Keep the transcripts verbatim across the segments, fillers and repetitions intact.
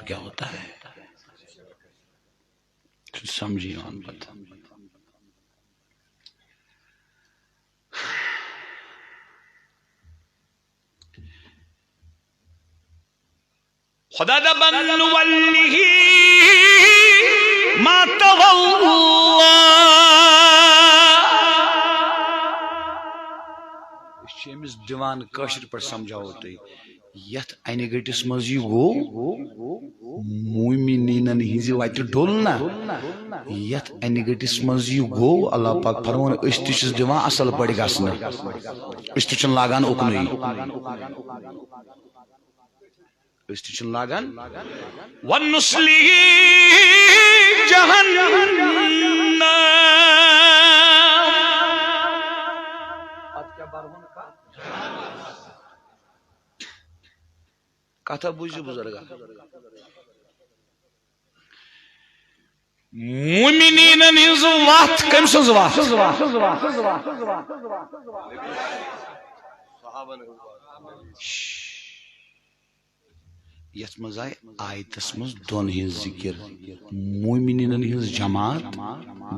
کیا ہوتا ہے؟ چھُنہٕ سمجھی یِوان پتہٕ۔ خدا دپان، "نُوَلِّهِ مَا تَوَلَّى". أسۍ چھِ أمِس دِوان، کٲشِر پٲٹھۍ سمجھاوو تُہۍ، یتھ انہِ گٔٹِس منٛز یہِ گوٚو، مومنیٖنن ہٕنٛزِ وتہِ ڈوٚل نہ، یتھ انہِ گٔٹِس منٛز یہِ گوٚو، اللہ پاک فرماوان، أسۍ تہِ چھِس دِوان اصل پٲٹھۍ گژھنہٕ، أسۍ تہِ چھِنہٕ لاگان اُکنُے۔ أسۍ تہِ چھِنہٕ لاگان۔ وَنُصْلِهِ جَهَنَّمَ۔ کتھا بوٗزِو بُزرگا۔ مومنیٖنن ہٕنٛز وَتھ، کٔمۍ سٕنٛز وَتھ؟ یتھ منٛز آیہِ آیتس منٛز دۄن ہٕنٛز ذِکِر، مومنیٖنن ہٕنٛز جماعت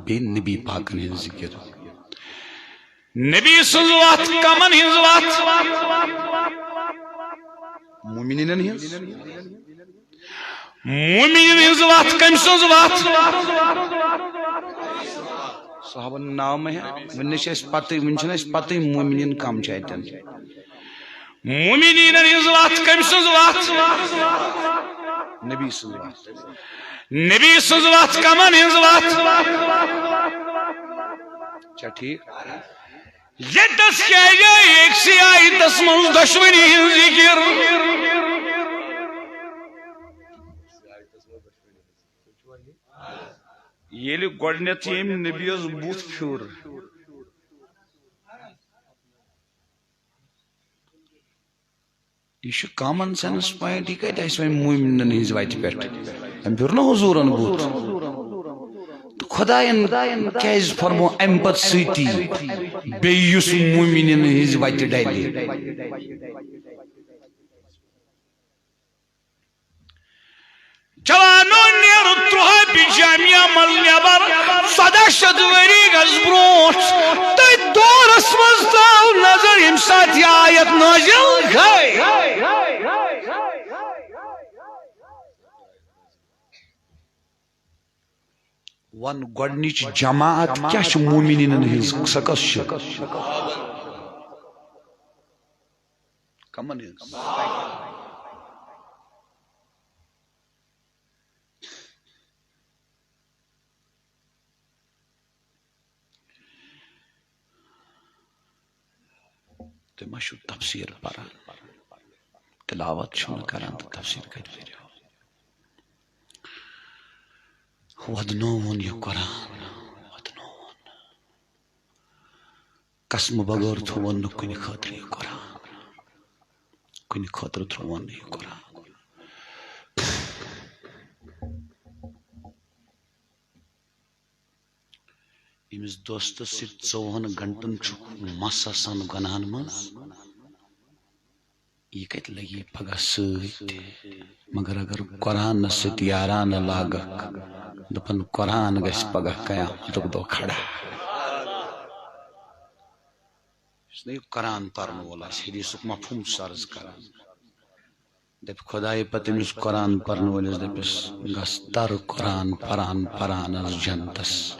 بیٚیہِ نبی پاکن ہٕنٛز ذِکِر۔ نبی سٕنٛز وَتھ، کمن ہٕنٛز وَتھ؟ مومنیٖنن ہٕنٛز۔ مومنیٖنن ہٕنٛز وَتھ، کٔمۍ سٕنٛز وَتھ؟ صحابن ناو مہ ہےٚ، وُنہِ چھِ اَسہِ پتہٕ، وُنہِ چھِنہٕ اَسہِ پتہٕ مومنیٖن کم چھِ اَتٮ۪ن۔ مومنیٖنن ہٕنٛز وَتھ، کٔمۍ سٕنٛز وَتھ؟ نبی سٕنٛز وَتھ۔ نبی سٕنٛز وَتھ، کمن ہٕنٛز وَتھ؟ چھا ٹھیٖک؟ ییٚتس کیٛازِ أکسٕے آیتس منٛز دۄشوٕنی ہٕنٛز ذِکِر؟ ییٚلہِ گۄڈٕنیتھ ییٚمۍ نبی یس بُتھ پھیوٗر، یہِ چھُ common sense point، یہِ کتہِ آسہِ وۄنۍ مومنن ہٕنٛزِ وتہِ پٮ۪ٹھ؟ أمۍ پھیوٗر نہ حضوٗرن بُتھ۔ تہٕ خۄداین کیازِ فرمو امہِ پتہٕ سۭتی بیٚیہِ یُس مومنن ہٕنٛزِ وتہِ ڈلہِ؟ جوانو، نیرو ترٛوہے بی جامعہ منٛز نٮ۪بر، ژۄداہ شیٚتھ ؤری گژھ برونٛٹھ۔ تٔتھۍ دورس منٛز ترٛاو نظر، ییٚمہِ ساتہٕ یہِ آیت نٲزِل گٔے۔ وَن، گۄڈٕنِچ جماعت کیٛاہ چھِ مومنیٖنَن ہٕنٛز؟ سۄ کۄس چھِ؟ کَمَن ہٕنٛز؟ تُہۍ ما چھِو تفسیٖر پَران؟ تِلاوت چھِو نہٕ کَران تہٕ تفسیٖر کَتہِ پٔرِو؟ وَدنووُن یہِ قرآن، وَدنووُن۔ قسمہٕ بغٲر تھوٚوُن نہٕ کُنہِ خٲطرٕ یہِ قرآن۔ کُنہِ خٲطرٕ تھوٚوُن نہٕ یہِ قرآن۔ ییٚمِس دوستس سۭتۍ ژوٚوُہن گھنٹن چھُ مس آسان گۄناہن منٛز، یہِ کتہِ لگہِ پگاہ سۭتۍ؟ مگر اگر قرآنس سۭتۍ یارانہٕ لاگکھ، دپن قرآن گژھِ پگاہ قیامتُک دۄہ کھڑا۔ یُس نہٕ یہِ قرآن پرن وول آسہِ، حدیثُک مفہوم چھُس عرض کران۔ دپہِ خدایہِ پتہٕ أمِس قرآن پرن وٲلِس، دپٮ۪س، "گژھ تر قرآن پران پران از جنتس۔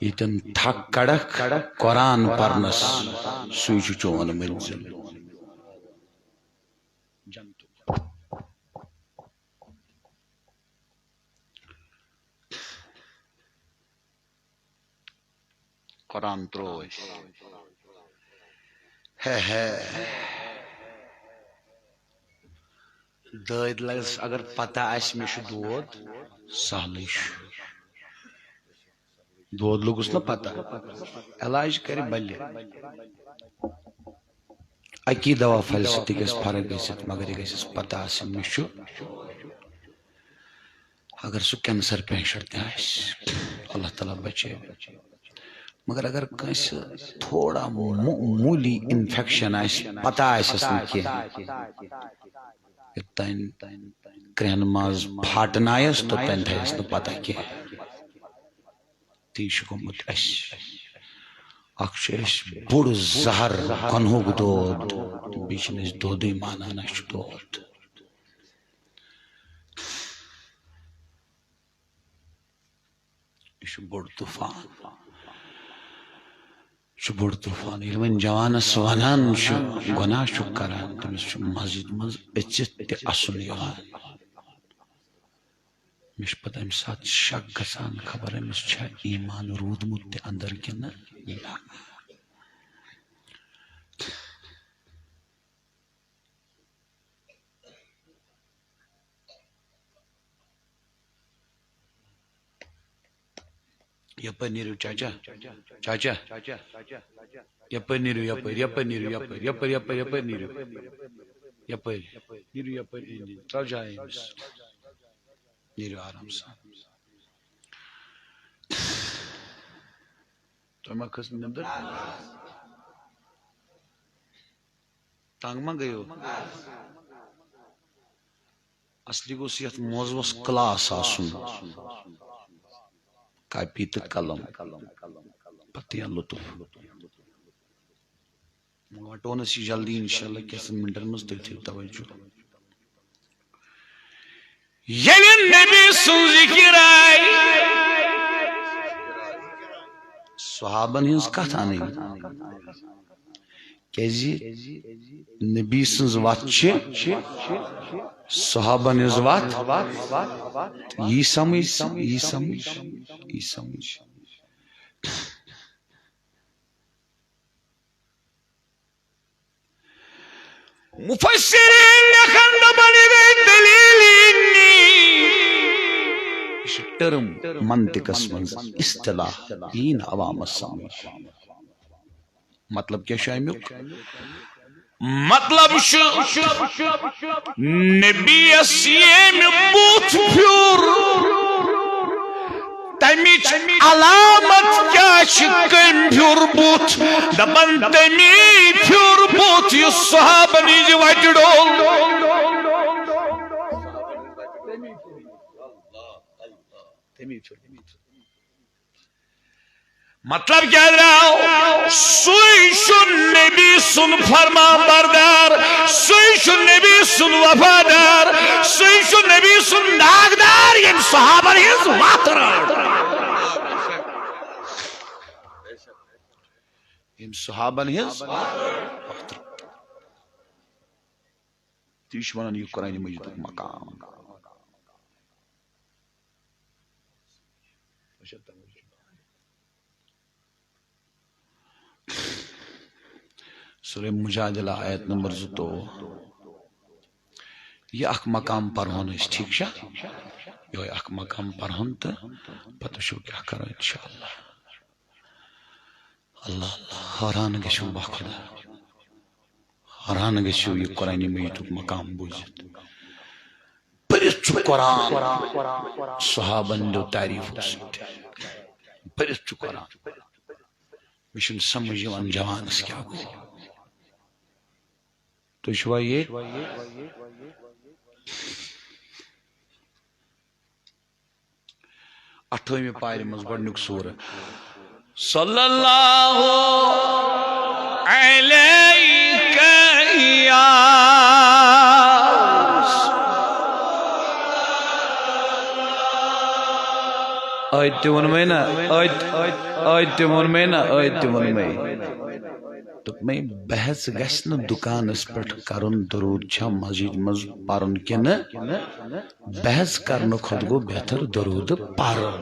ییٚتٮ۪ن تھکھ کڑکھ قرآن پرنس، سُے چھُ چون منزل جنتُک۔" قرآن ترٛوو أسۍ۔ ہے ہے۔ دٲدۍ لگس اگر پتہ آسہِ مےٚ چھُ دود، سہلٕے چھُ۔ دود لوٚگُس نہ پتہ، علاج کرِ بلہِ۔ اکی دوا پھلہِ سۭتۍ تہِ گژھِ فرق گٔژھِتھ، مگر یہِ گژھٮ۪س پتہ آسٕنۍ مےٚ چھُ۔ اگر سُہ cancer patient تہِ آسہِ، اللہ تعالیٰ بچٲوِن۔ مگر اگر کٲنٛسہِ تھوڑا مو-، موٗلی infection آسہِ، پتہ آسٮ۪س نہٕ کینٛہہ، یوٚتام کرٛٮ۪ن منٛز پھاٹنایس، توٚتام تھایس نہٕ پتہ کینٛہہ۔ تی چھُ گوٚمُت اَسہِ۔ اکھ چھُ اَسہِ بوٚڑ زہر گۄنہُک دود، بیٚیہِ چھِنہٕ أسۍ دودٕے مانان، اَسہِ چھُ دود۔ یہِ چھُ بوٚڑ طوفان۔ چھُ بوٚڑ طوفان۔ ییٚلہِ وۄنۍ جوانس ونان چھُ، گۄناہ چھُ کران، تٔمِس چھُ مسجد منٛز أژِتھ تہِ اَسُن یِوان۔ مےٚ چھُ پتہٕ اَمہِ ساتہٕ شک گژھان، خبر أمِس چھا ایمان روٗدمُت تہِ اندر کِنہٕ نہ۔ یپٲرۍ نیٖرِو چاچا، چاچا، یپٲرۍ نیٖرِو، یپٲرۍ، یپٲرۍ نیٖرِو، یپٲرۍ، یپٲرۍ، یپٲرۍ، یپٲرۍ نیٖرِو، یپٲرۍ، نیٖرِو یپٲرۍ، أنٛدۍ أنٛدۍ، ترٛاو جاے أمِس، نیٖرِو آرام سان۔ تۄہہِ ما کھٔژ نٮ۪نٛدٕر؟ تنگ ما گٔیو؟ اصلی گوٚژھ یتھ موضوعس کلاس آسُن، کاپی تہٕ قلم، پتہٕ یا لطف۔ وۄنۍ وٹو نہٕ أسۍ یہِ جلدی، انشاءاللہ کینٛژن منٹن منٛز، تُہۍ تھٲیِو توجہ۔ ییٚلہِ نبی سٕنٛز ذِکِر آیہِ، صحابن ہٕنٛز کتھ اَنٕنۍ۔ کیازِ نبی سٕنٛز وتھ چھِ صحابن ہٕنٛز وتھ۔ یی سمجھ، یی سمجھ، یی سمجھ۔ مفسرین لیکھن دپان، یہِ گٔے دلیل علمی۔ یہِ چھِ ٹرم منطقس منٛز اصطلاح، یی نہٕ عوامس سمجھ۔ مطلب کیٛاہ چھُ امیُک؟ مطلب چھُ، نبیَس ییٚمہِ بُتھ پھیُر، تَمِچ علامت کیٛاہ چھِ؟ کٔمۍ پھیُر بُتھ؟ دَپان، تَمی پھیُر بُتھ یُس صحابن ہٕنٛزِ وَتہِ ڈوٚل۔ تَمی پھیُر بُتھ۔ مطلب کیٛاہ درٛاو؟ سُے چھُ نبی سُنٛد فرمان بردار، سُے چھُ نبی سُنٛد وفادار، سُے چھُ نبی سُنٛد ناغدار، ییٚمۍ صحابن ہٕنٛز وَتھ رٔٹ۔ ییٚمۍ صحابن ہٕنٛز وَتھ رٔٹ۔ تی چھُ وَنان یہِ قرآنِ مجیٖدُک مقام۔ سورہ مجادلہ، آیت نمبر زٕتووُہ۔ یہِ اکھ مقام پرہون أسۍ، ٹھیٖک چھا؟ یِہوٚے اکھ مقام پرہون تہٕ پتہٕ وٕچھو کیٛاہ کرو انشاءاللہ۔ اللہ اللہ، حٲران گژھِو با خۄدا، حٲران گژھِو یہِ قرآنِ مجیٖدُک مقام بوٗزِتھ۔ پٔرِتھ چھُ قرآن صحابن ہٕنٛدیو تعریٖفو سۭتۍ۔ پٔرِتھ چھُ قرآن۔ مےٚ چھُنہٕ سمجھ یِوان جوانس کیٛاہ گوٚو۔ تُہۍ چھِوا ییٚتہِ؟ اَٹھٲیمہِ پارِ منٛز گۄڈٕنیُک سوٗرٕ۔ صلی اللہ علیک یا۔ أتۍ تہِ ووٚنمَے نہ، أتۍ، أتۍ تہِ ووٚنمَے نہ، أتۍ تہِ ووٚنمَے۔ دوٚپمَے، بہٕ حظ گژھِ نہٕ دُکانَس پٮ۪ٹھ کَرُن، درود چھا مسجد منٛز پَرُن کِنہٕ؟ بحث کرنہٕ کھۄتہٕ گوٚو بہتر درود پرُن۔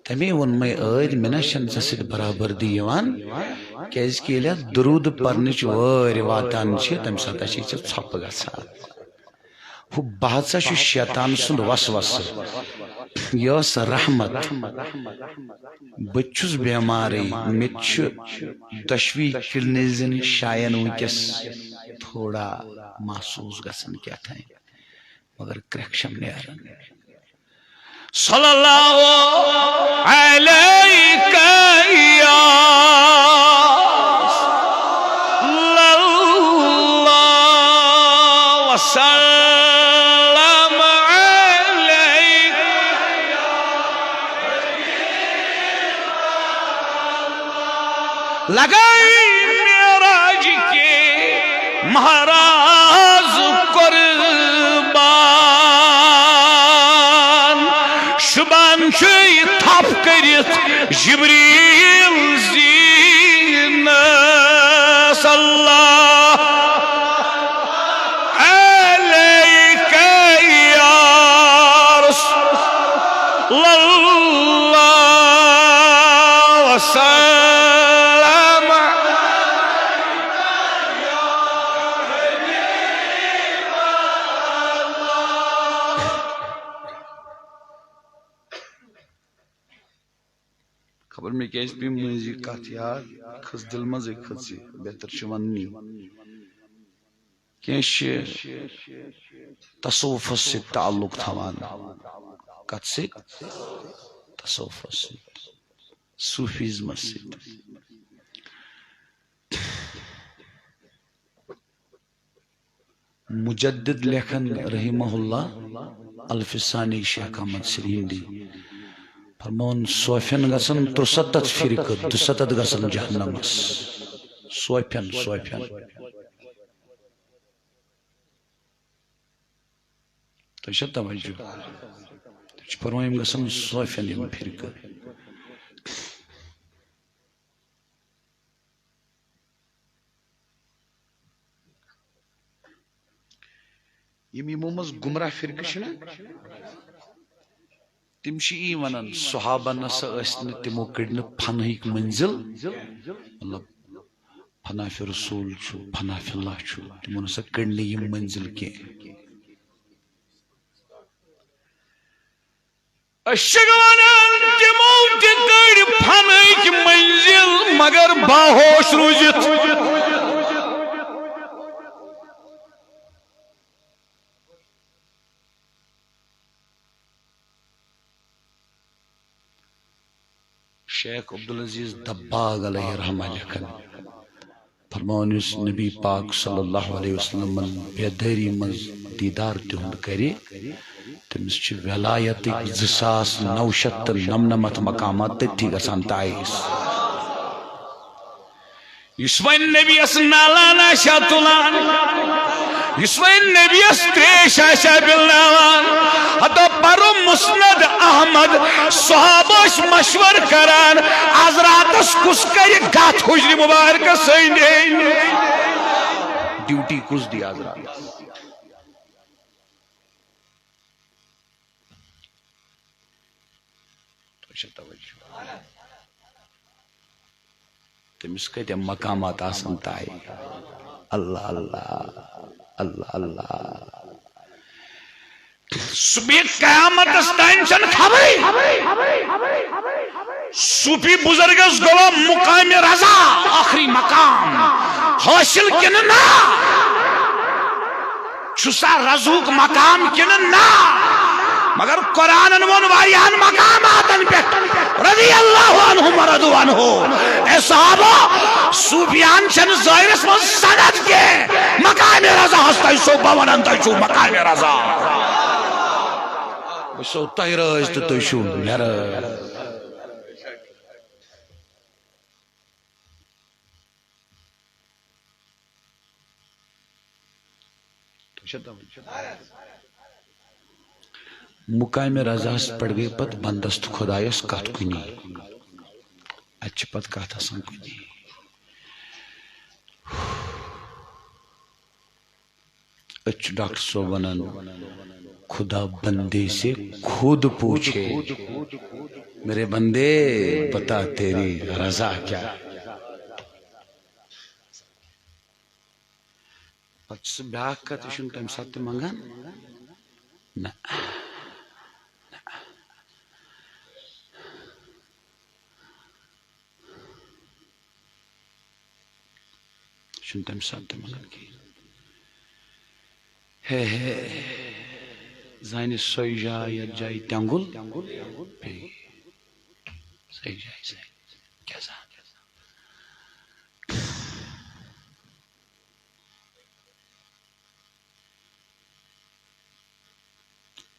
تٔمۍ ووٚن مےٚ ٲدۍ، مےٚ نہ چھَنہٕ ژےٚ سۭتۍ برابردی یِوان، کیازِ کہِ ییٚلہِ اَتھ درود پرنٕچ وٲرۍ واتان چھِ، تَمہِ ساتہٕ چھِ ژےٚ ژھۄپہٕ گژھان۔ ہُہ بہٕ ہسا چھُ شیطان سُنٛد وسوسہٕ، یہِ ٲس رحمت۔ بہٕ تہِ چھُس بیمارٕے، مےٚ تہِ چھُ دۄشوٕے کِڈنیٖزن شاین وٕنکیٚس تھوڑا محسوٗس گژھان کیٛاہ تام۔ مگر کرٛٮ۪کھ چھَم نیران۔ صلی اللہ علیک یا صلی اللہ وسلم۔ لگائی معراج کے مہراز قربان۔ شبان چھُ تھپھ کٔرِتھ جبریل زینس۔ اللہ علیک یا رسول اللہ وسلم۔ خبر مےٚ کیٛازِ پیٚیہِ مٔنٛزۍ یہِ کتھ یاد، کھٔژ دِلہٕ منٛزٕے کھٔژ یہِ، بہتر چھُ وننٕے۔ کینٛہہ چھِ تصوفس سۭتۍ تعلق تھاوان۔ کتھ سۭتۍ؟ تصوفس سۭتۍ، صوفیزمس سۭتۍ۔ مجدد لیکھن رحمہ اللہ، الفسانی شیخ احمد سرہندی، فرماوان، صوفین گژھن ترُستتھ فرقہٕ، دُستتھ گژھن جہنمس۔ صوفین، صوفین۔ تۄہہِ چھا توجہ؟ تۄہہِ چھُ فرماوان، یِم گژھن صوفین یِم فرقہٕ۔ یِم یِمو منٛز گمراہ فرقہٕ چھِنہ، تِم چھِ یی ونان، صحابہ نسا ٲسۍ نہٕ، تِمو کٔڑۍ نہٕ فنہٕکۍ منزل، مطلب، فنا فی رسول چھُ، فنا فی اللہ چھُ، تِمو نسا کٔڑۍ نہٕ یِم منزل کینٛہہ۔ أسۍ چھِ ونان، تِمو تہِ کٔڑۍ فنٕکۍ منزل، مگر باہوش روٗزِتھ۔ شیخ عبدالعزیز دباغ علیہ رحمہ لیکھان، فرماوان، یُس نبی پاک صلی اللہ علیہ وسلمن بیدٲری منٛز دیدار تِہُنٛد کرِ، تٔمِس چھِ ولایتٕکۍ زٕ ساس نو شیٚتھ تہٕ نَمنَمَتھ مقامات تٔتھی گژھان تعیٖز۔ یُس وۄنۍ نبیَس نالان آسہِ ہا تُلان، یُس وۄنۍ نبیَس تریش آسہِ ہا پِلناوان، ہتو پرو مسند احمد، صحابہ ٲسۍ مشور کران، از راتس کُس کرِ گتھ حجرِ مبارکس أنٛدۍ أنٛدۍ؟ ڈیوٹی کُس دی از راتس؟ تۄہہِ چھا توجہ؟ تٔمِس کۭتیٛاہ مقامات آسن طے۔ اللہ، اللہ، اللہ، اللہ۔ صبح قیامتس تام چھنہٕ خبرٕے۔ صوفی بزرگس گوٚوا مقام رضا، ٲخری مقام حٲصِل کِنہٕ نہ؟ چھُ سا رضہُک مقام کِنہٕ نہ؟ مگر قرآنن ووٚن واریاہن مقاماتن پٮ۪ٹھ، رضی اللہ عنہم ورضوا عنہ۔ اے صحابہ، صوفیاہن چھنہٕ ظٲہرس منٛز سند کینٛہہ۔ مقام رضاہس تُہۍ چھِو، بہٕ ونان، تُہۍ چھِو مقام رضا۔ بہٕ چھُسو تۄہہِ رٲضۍ تہٕ تُہۍ چھِو مےٚ رٲضۍ۔ مقام رضاہس پٮ۪ٹھ گٔے پتہٕ بندس تہٕ خۄدایس کتھ کُنی۔ اتہِ چھِ پتہٕ کتھ آسان کُنی۔ أسۍ چھِ ڈاکٹر صٲب ونان، خدا بندے سے خود پوچھے، میرے بندے، بتا تیری رضا کیا ہے؟ پتہٕ چھُ سُہ بیٛاکھ کتھ، یہِ چھُنہٕ تَمہِ ساتہٕ تہِ منٛگان۔ نہ۔ نہ۔ یہِ چھُنہٕ تَمہِ ساتہٕ تہِ منٛگان کِہیٖنۍ۔ ہے ہے، زانہِ سۄے جاے یَتھ جایہِ تٮ۪نٛگُل پیٚیہِ۔ سۄے جاے زانہِ۔ کیٛاہ زانہِ؟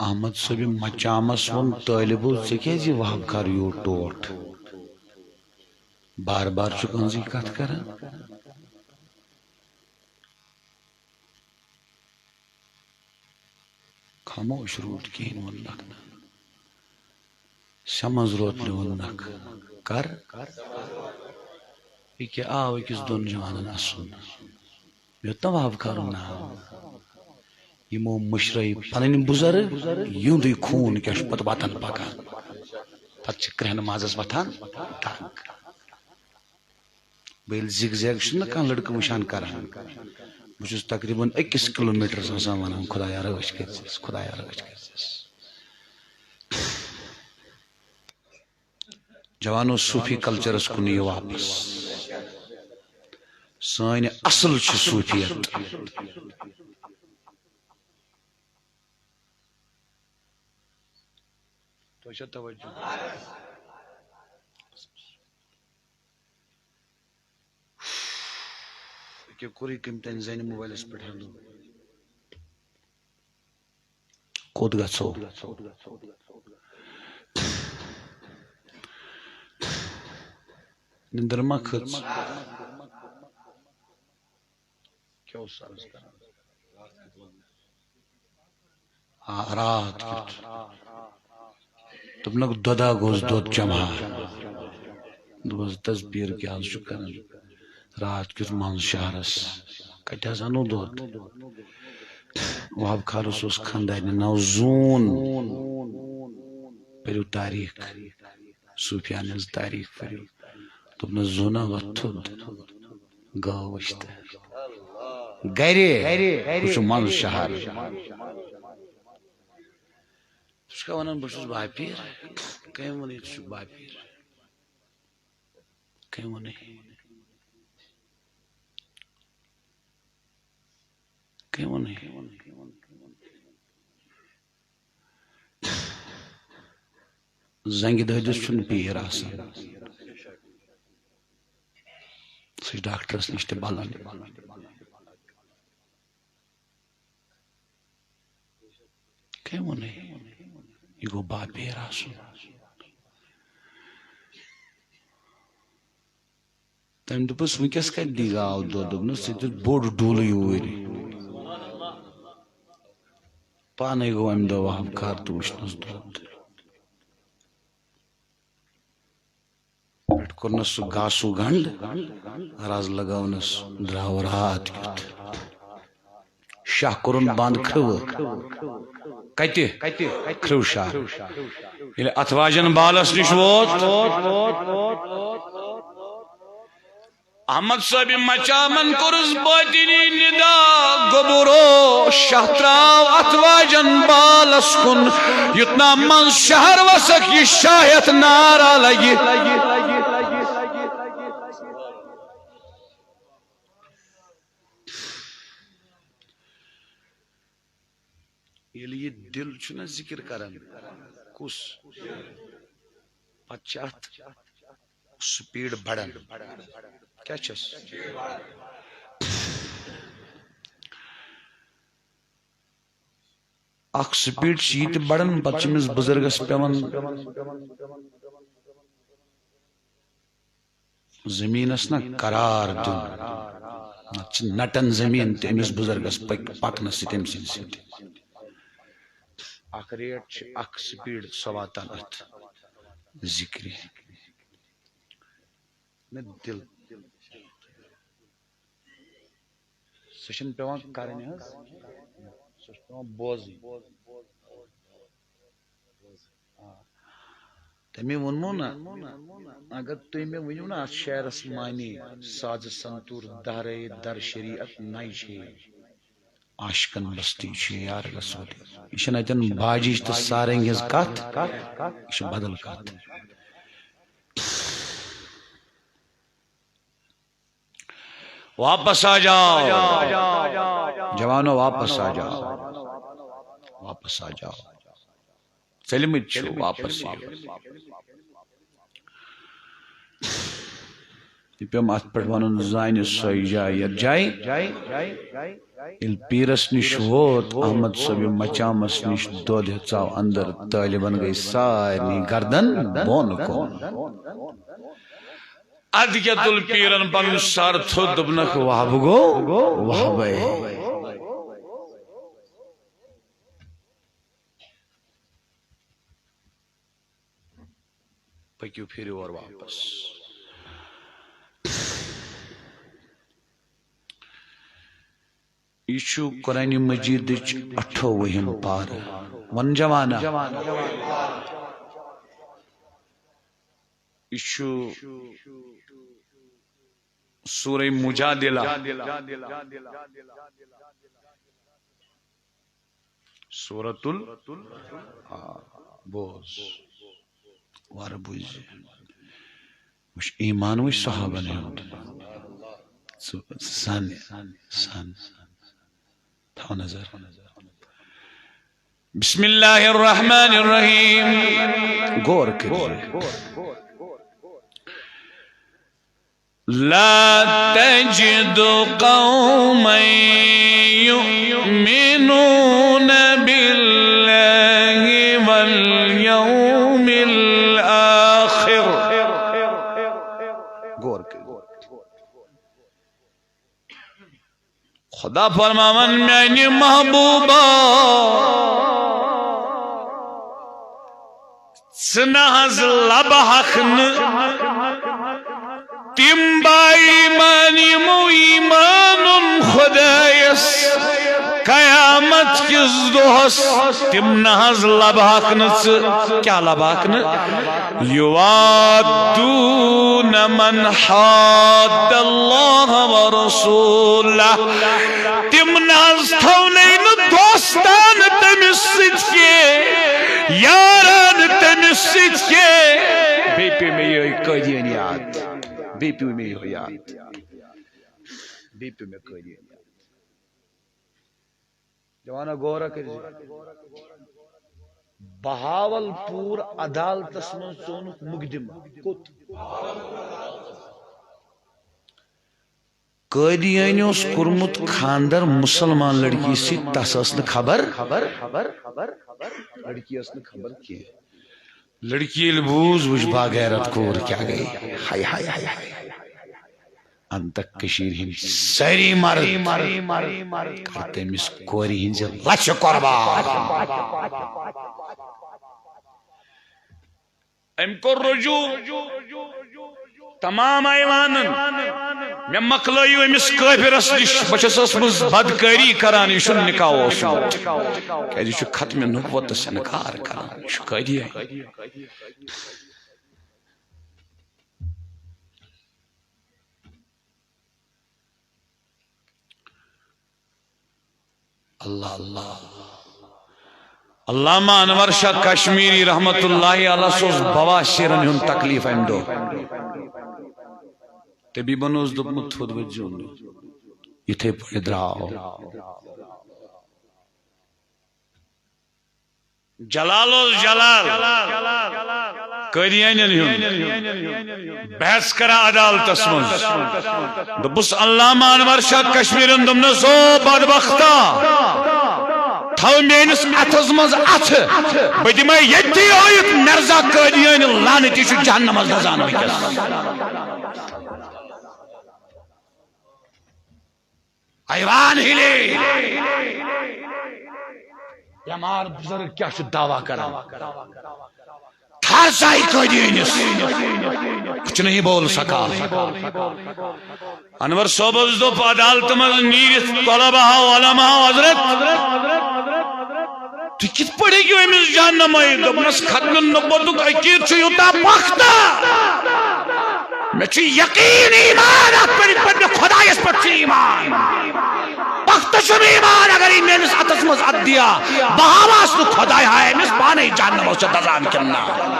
احمد صٲبِ مچامس ووٚن طٲلبو، "ژےٚ کیٛازِ یہِ وہاب کھار یوٗت ٹوٹھ؟" بار بار چھُکھ أہنٛزٕے کتھ کران۔ خاموش روٗد، کِہیٖنۍ ووٚننکھ نہٕ۔ سٮ۪منٛز روتلہِ ووٚننکھ، کر؟ یہِ کیٛاہ آو أکِس دۄن جوانن اَسُن؟ مےٚ دوٚپ، وہاب خارُن ناو۔ یِمو مٔشرٲے پنٕنۍ بُزرگ، یِہُنٛدُے خوٗن کیٛاہ چھُ پتہٕ وطن پکان۔ پتہٕ چھِ کرٛہنہٕ مازس وۄتھان دگ۔ بہٕ ییٚلہِ زِگ زیگ چھُس نہ کانٛہہ لٔڑکہٕ وٕچھان کران، بہٕ چھُس تقریٖباً أکِس کِلوٗ میٖٹرَس آسان وَنان، "خۄدایا رٲچھ کٔرۍزٮ۪س، خۄدایا رٲچھ کٔرۍزٮ۪س۔" جوانو، صوٗفی کلچرس کُن یِیِو واپس۔ سٲنۍ اصل چھِ صوٗفیت۔ تۄہہِ چھا توجہ؟ ییٚکیٛاہ کوٚرُے کٔمۍ تانۍ زَنہِ موبایلَس پٮ۪ٹھ ہٮ۪لو۔ کوٚت گژھو؟ نِندٕر ما کھٔژ؟ کیٛاہ اوس عرض کران؟ آ، راتھ کیُتھ۔ دوٚپنکھ، "دۄدا گوٚژھ دۄد چمہار۔" دوٚپمس، "دس پیر کیٛاہ حظ چھُ کران راتھ کیُتھ منٛز شہرس؟ کتہِ حظ انو دۄد؟" وہاب خارس اوس خاندارنہِ ناو زوٗن۔ پٔرِو تاریخ۔ صوٗفیانہٕ ہٕنٛز تاریخ پٔرِو۔ دوٚپنَس، "زوٗنہ وۄتھ تھوٚد، گٲو وٕچھ تہٕ گرے، ہُہ چھُ منٛز شہر۔" ژٕ چھُکھا وَنان بہٕ چھُس باپیر؟ کٔمۍ ووٚنُے ژٕ چھُکھ باپیر؟ کٔمۍ ووٚنُے؟ کٔمۍ ووٚنُے؟ زنٛگہِ دٲدِس چھُنہٕ پیٖر آسان۔ سُہ چھُ ڈاکٹرس نِش تہِ بلان۔ کٔمۍ ووٚنُے؟ یہِ گوٚو باپیر آسُن۔ تٔمۍ دوٚپُس، "وٕنکیٚس کَتہِ دی گاو دۄد؟" دوٚپنَس، "ژےٚ دیُت بوٚڑ ڈُل یوٗرۍ۔" پانَے گوٚو اَمہِ دۄہ وہاب خار تہٕ وٕچھنَس دۄد۔ پٮ۪ٹھ کوٚرنَس سُہ گاسوٗ گنٛڈ، رَز لگٲونَس، درٛاو راتھ کیُتھ۔ شاہ کوٚرُن بنٛد کھرٛوٕ۔ کتہِ؟ کھرٛو شاہ۔ ییٚلہِ اتھٕ واجٮ۪ن بالس نِش ووت، احمد صٲبِ مچامن کوٚرُس باطنی ندا، گوٚبُرو شاہ ترٛاو اتھٕ واجٮ۪ن بالس کُن، یُتھ نہٕ منٛز شہر وسکھ یہِ شاہ ہٮ۪تھ نارا لگہِ۔ ییٚلہِ یہِ دِل چھُنہ ذِکِر کران، کُس؟ پتہٕ چھِ اتھ سپیٖڈ بڑان۔ کیٛاہ چھَس؟ اکھ سپیٖڈ چھِ یہِ تہِ بڑان، پتہٕ چھِ أمِس بُزرگس پٮ۪وان زٔمیٖنَس نہ قرار دیُن، نَتہٕ چھِ نَٹَن زٔمیٖن تہِ أمِس بُزرگَس پٔکۍ، پَکنَس سۭتۍ أمۍ سٕنٛدِ سۭتۍ۔ اَکھ ریٹ چھِ، اَکھ سپیٖڈ سۄ واتان اَتھ ذِکرِ۔ نہ دِل۔ سۄ چھَنہٕ پٮ۪وان کَرٕنۍ حظ، سۄ چھِ پٮ۪وان بوزٕنۍ۔ آ۔ تٔمۍ ووٚنمو نہ، اگر تُہۍ مےٚ ؤنِو نہ اَتھ شعرَس معنی، سازِ سنتوٗر دہرے در شریعت نَے چھے، عاشقن بستی چھے یار رسول۔ یہِ چھَنہٕ اَتٮ۪ن باجِچ تہٕ سارنٛگۍ ہٕنٛز کَتھ، یہِ چھِ بدل کَتھ۔ واپس آ جاؤ۔ جوانو، واپس آ جاؤ۔ واپس آ جاؤ۔ ژٔلمٕتۍ چھِو، واپس یِیِو۔ یہِ پیوٚم اَتھ پٮ۪ٹھ وَنُن، زانہِ سۄے جاے یَتھ جایہِ۔ ییٚلہِ پیٖرس نِش ووت، احمد صٲبِ مچامس نِش دۄد ہیژاو اندر، طٲلبن گٔے سارنٕے گردن بۄن کُن۔ ادٕ کیٛاہ تُل پیٖرن پنُن سر تھوٚد، دوٚپنکھ، "وہبہٕ گوٚو، وہبے۔" پٔکِو پھِرِ اور واپس۔ یہِ چھُ قرآن مجیدٕچ اَٹھووُہِم پارٕ۔ وَن جوانا۔ یہِ چھُ سورہ مجادلہ۔ سورۃ ال-، آ، بوز۔ وارٕ بوٗزِ۔ وٕچھ، ایمان وٕچھ صحابن ہُنٛد۔ ژٕ سن، سن۔ تھاو نظر۔ بسم اللہ الرحمن الرحیم۔ غور کٔرِو۔ لا تجد قوما يؤمنون بالله واليوم الآخر۔ غور کٔرِو۔ خدا فرماوان، میانہِ محبوبا، ژٕ نہ حظ لبہکھ نہٕ تِم با ایمان یِمو ایمان اوٚن خدایس قیامت کِس دۄہس، تِم نہ حظ لبہکھ نہٕ ژٕ۔ کیٛاہ لبہکھ نہٕ؟ یوادون من حاد اللہ ورسولہ۔ تِم نہ حظ تھاونَے نہٕ دوستان تٔمِس سۭتۍ کینٛہہ، یاران تٔمِس سۭتۍ کینٛہہ۔ بیٚیہِ پیٚو مےٚ یِہوٚے قٲدیٲنی یاد۔ بیٚیہِ پیٚو مےٚ یِہوٚے یاد۔ بیٚیہِ پیٚو مےٚ قٲدیٲنی یاد۔ جوانا، غورا کٔرۍ زِ۔ بہاول پور عدالتس منٛز ژونُکھ مقدمہٕ۔ کوٚت؟ قٲدیٲنۍ اوس کوٚرمُت خانٛدر مُسلمان لڑکی سۭتۍ، تس ٲس نہٕ خبر۔ لڑکی ٲس نہٕ خبر کینٛہہ۔ لڑکی ییٚلہِ بوٗز، وٕچھ، باغیرت کوٗر کیٛاہ گٔے۔ ہاے، ہاے، ہاے، ہاے۔ ان تک کٔشیٖرِ ہٕنٛدۍ سٲری مرد کر تٔمِس کورِ ہٕنٛزِ لژھِ قۄربان۔ أمۍ کوٚر رجوع تمام ایوانن، مےٚ مۄکلٲیِو أمِس کٲفرس نِش، بہٕ چھَس ٲسمٕژ بدکٲری کران، یہِ چھُنہٕ نکاح اوسمُت، کیٛازِ یہِ چھُ ختمِ نبوتس انکار کران، یہِ چھُ قٲدیٲنۍ۔ اللہ اللہ۔ علامہ انور شاہ کشمیری رحمت اللہ علیہ سُہ اوس بواسیرن ہُنٛد تکلیف امہِ دۄہ۔ طبیبن اوس دوٚپمُت، "تھوٚد ؤتھۍزیو نہٕ۔" یِتھے پٲٹھۍ درٛاو۔ جلال اوس جلال، قٲدیانٮ۪ن ہُنٛد۔ بحث کران عدالتس منٛز۔ دوٚپُس، علامہ انور شاہ کشمیٖرن دوٚپنس، "او بدبختا، تھاو میٲنِس اتھس منٛز اتھٕ، بہٕ دِمے ییٚتی ہٲوِتھ مرزا قٲدیٲنۍ لعنتی چھُ جہنمس دزان وٕنکیٚس۔" ایوان ہلے۔ بیمار بزرگ کیا چھُ دعویٰ کران؟ تھر سائی قٲدیٲنِس۔ کچھ نہیں بول سکا۔ انور صٲبس دوٚپ عدالتہٕ منٛز نیٖرِتھ، "طلبہ، علماء حضرت، تُہۍ کِتھ پٲٹھۍ ہیٚکِو أمِس جہنم ہٲوِتھ؟" دوٚپنس، "ختم نبوتُک عقیٖد چھُ یوٗتاہ پختہٕ، مےٚ چھُ یقیٖن ایمان اتھ پٮ۪ٹھ، یِتھ پٲٹھۍ مےٚ خۄدایس پٮ۪ٹھ چھُ ایمان۔ پختہٕ چھُم ایمان، اگر یہِ میٲنِس اتھس منٛز اتھٕ دِیا، بہٕ ہاوہاس نہٕ خۄداے ہا أمِس پانے جہنمس چھِ دزان کِنہٕ نہ۔"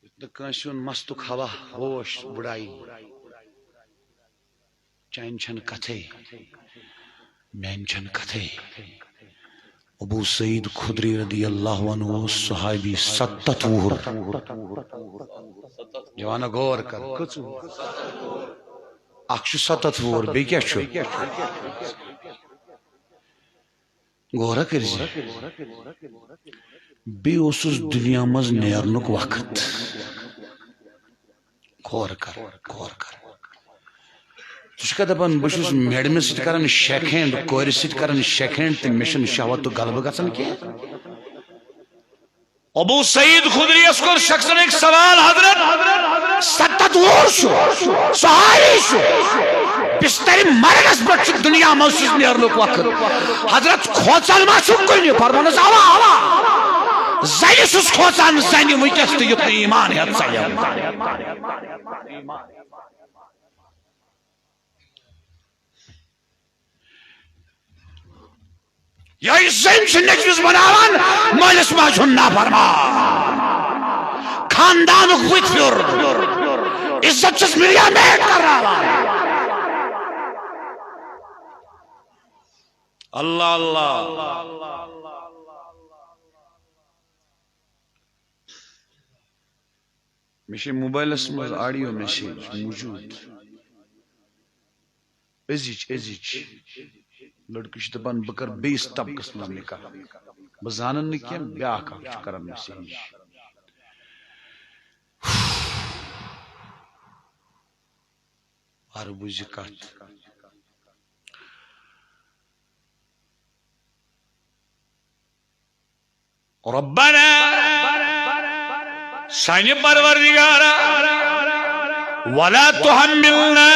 یُتھ نہٕ کٲنٛسہِ ہُنٛد مستُک ہوا ہوش بُڑایی۔ چانہِ چھَنہٕ کتھے، میانہِ چھَنہٕ کتھے۔ ابو سعید خدری رضی اللہ عنہ اوس صحابی ستتھ وُہُر۔ جوانا، غور کر، کٔژ وُہُر؟ اکھ چھُ ستتھ وُہُر، بیٚیہِ کیٛاہ چھُ؟ غورا کٔرۍ زِ۔ بیٚیہِ اوسُس دُنیا منٛز نیرنُک وقت۔ غور کر، غور کر۔ ژٕ چھُکھا دپان، بہٕ چھُس میڈمہِ سۭتۍ کران شیک ہینڈ، کورِ سۭتۍ کران شیک ہینڈ، تہٕ مےٚ چھُنہٕ شہوتُک غلبہٕ گژھان کینٛہہ؟ ابو سعید خدری یس کوٚر شخصن اکھ سوال، حضرت، ستتھ وُہُر چھُ، صحابی چھُ، بستر مرگس پٮ۪ٹھ چھُ، دُنیا منٛز چھُس نیرنُک وقت۔ حضرت، کھوژان ما چھُکھ کُنہِ؟ فرمونس، اوا، اوا۔ زنہِ چھُس کھوژان، زنہِ وٕنکیٚس تہِ یُتھ نہٕ ایمان ہٮ۪تھ ژلٮ۪م۔ یہِ زٔنۍ چھِ نیٚچوِس بناوان مٲلِس ماجہِ ہُنٛد نافرمان، خاندانُک بُتھِ پھیُر، عزت چھِس میٖڈیا میٹ کرناوان۔ اللہ اللہ۔ مےٚ چھِ موبایلَس منٛز آڈیو میسیج موٗجوٗد۔ أزِچ، أزِچ لٔڑکہٕ چھِ دَپان، بہٕ کَرٕ بیٚیِس طبقَس منٛز نِکاح۔ بہٕ زانَن نہٕ کینٛہہ، بیٛاکھ اَکھ چھُ کَران میسیج۔ وَرٕ بوٗزِ کَتھ۔ ربنا، سانہِ پروردگارا، ولا تحملنا،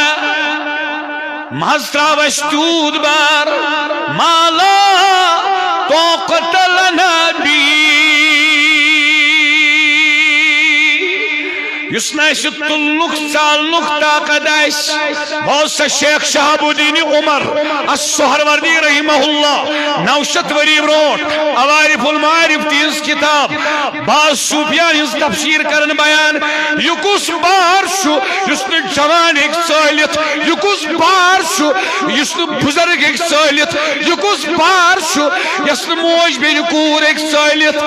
مہ حظ تراو اسہِ تیوٗت بار، ما لا طاقت لنا به، یُس نہٕ اسہِ تُلنُک ژالنُک طاقت آسہِ۔ بہٕ اوسا شیخ شہاب الدین عمر السہروردی رحمہ اللہ، نو شیٚتھ ؤری برونٹھ، عوارف المعارف تہنٛز کتاب، بعض صوفیان ہٕنٛز تفسیر کران بیان۔ یہِ کُس بار چھُ یُس نہٕ جوان ہیٚکہِ ژٲلِتھ؟ یہِ کُس بار چھُ یُس نہٕ بزرگ ہیٚکہِ ژٲلِتھ؟ یہِ کُس بار چھُ یۄس نہٕ موج بیٚنہِ کوٗر ہیٚکہِ ژٲلِتھ؟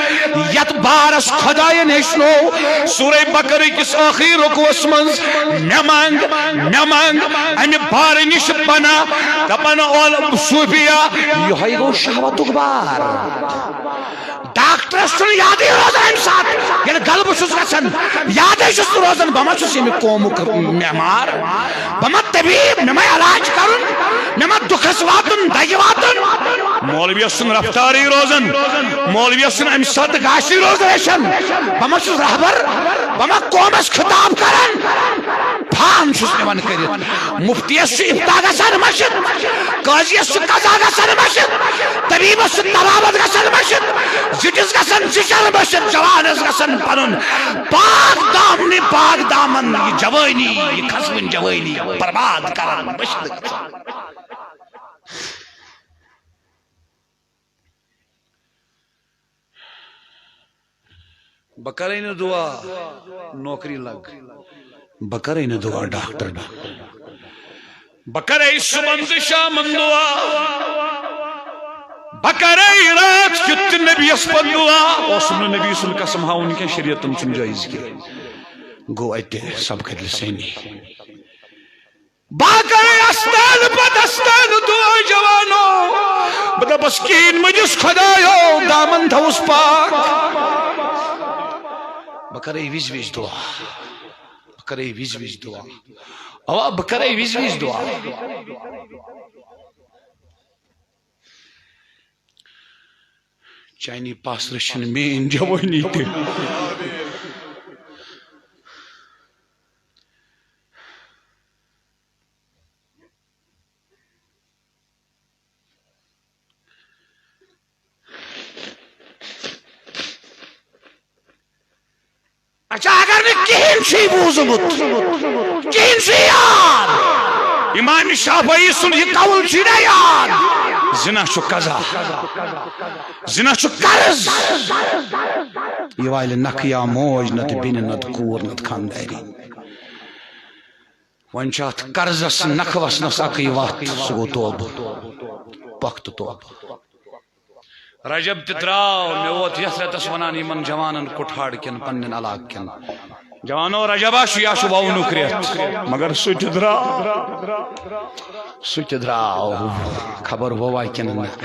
یتھ بارس خداین ہیٚچھنو سورہ بقرہ کِس ٲخری رکوعس منٛز، مےٚ منٛگ، مےٚ منٛگ امہِ بارٕ نِش پناہ۔ دپان اول صوفیا، یِہوٚے گوٚو شہوتُک بار۔ ڈاکٹرس چھُنہٕ یادٕے روزان امہِ ساتہٕ، ییٚلہِ غلبہٕ چھُس گژھان، یادٕے چھُس نہٕ روزان، بہٕ ما چھُس ییٚمہِ قومُک مٮ۪مار؟ بہٕ ما طبیب، مےٚ ما علاج کرُن، مےٚ ما دُکھس واتُن، دگہِ واتُن؟ مولویس چھُنہٕ رفتارٕے روزان، مولویس چھُنہٕ امہِ ساتہٕ گاشٕے روزان ہیٚچھان۔ بہٕ ما چھُس رہبر، بہٕ ما قومس خطاب کران؟ فان چھُس نِوان کٔرِتھ، مفتیس چھُ افتاح گژھان مٔشِتھ، قاضیس چھُ قضا گژھان مٔشِتھ، طبیبس چھُ طبابت گژھان مٔشِتھ، زِٹھِس گژھان زِچھر مٔشِتھ، جوانس گژھان پنُن پاک دامنی، پاک دامن، یہِ جوٲنی، یہِ کھسوٕنۍ جوٲنی برباد کران مٔشِتھ گژھان۔ بہٕ کرے نہٕ دعا نوکری لگ، بہٕ کرے نہٕ دعا ڈاکٹر بن، بہٕ کرے صبحن تہٕ شامن دعا، بہٕ کرے راتھ کیُت تہِ نبیَس پتہٕ دعا۔ اوسُم نہٕ نبی سُنٛد قسم ہاوُن کینٛہہ، شریعتن چھُنہٕ جٲیز کینٛہہ۔ گوٚو اَتہِ سبقت لسٲنی۔ باقی استاد پتہٕ استاد دعا جوانو۔ بہٕ دپس کِہیٖنۍ مٔنِس خۄدایو، دامن تھاوُس پاک۔ بہٕ کرے وِزِ وِزِ دعا۔ بہٕ کرے وِزِ وِزِ دعا۔ اوا، بہٕ کرے وِزِ وِزِ دعا۔ چانی پاسرٕ چھِنہٕ میٲنۍ جوٲنی تہِ۔ اچھا، اگر نہٕ کِہیٖنۍ چھُے بوٗزمُت، کِہیٖنۍ چھُے یاد، امام شافعی سُنٛد یہِ قول چھُے نا یاد، زنا چھُ قضا، زنا چھُ قرض۔ یہِ والہِ نکھٕ یا موج نتہٕ بیٚنہِ نتہٕ کوٗر نتہٕ خانداری۔ وۄنۍ چھُ اتھ قرضس نکھٕ وسنس اکٕے وتھ، سُہ گوٚو توبہٕ، پۄختہٕ توبہٕ۔ رجب تہِ درٛاو، مےٚ ووت یتھ رٮ۪تس ونان یِمن جوانن کُٹھاڑ کٮ۪ن پننٮ۪ن علاقہٕ کٮ۪ن، جوانو، رجبا چھُ، یا چھُ وونُک رٮ۪تھ، مگر سُہ تہِ درٛاو، سُہ تہِ درٛاو، خبر ووا کِنہٕ نہ۔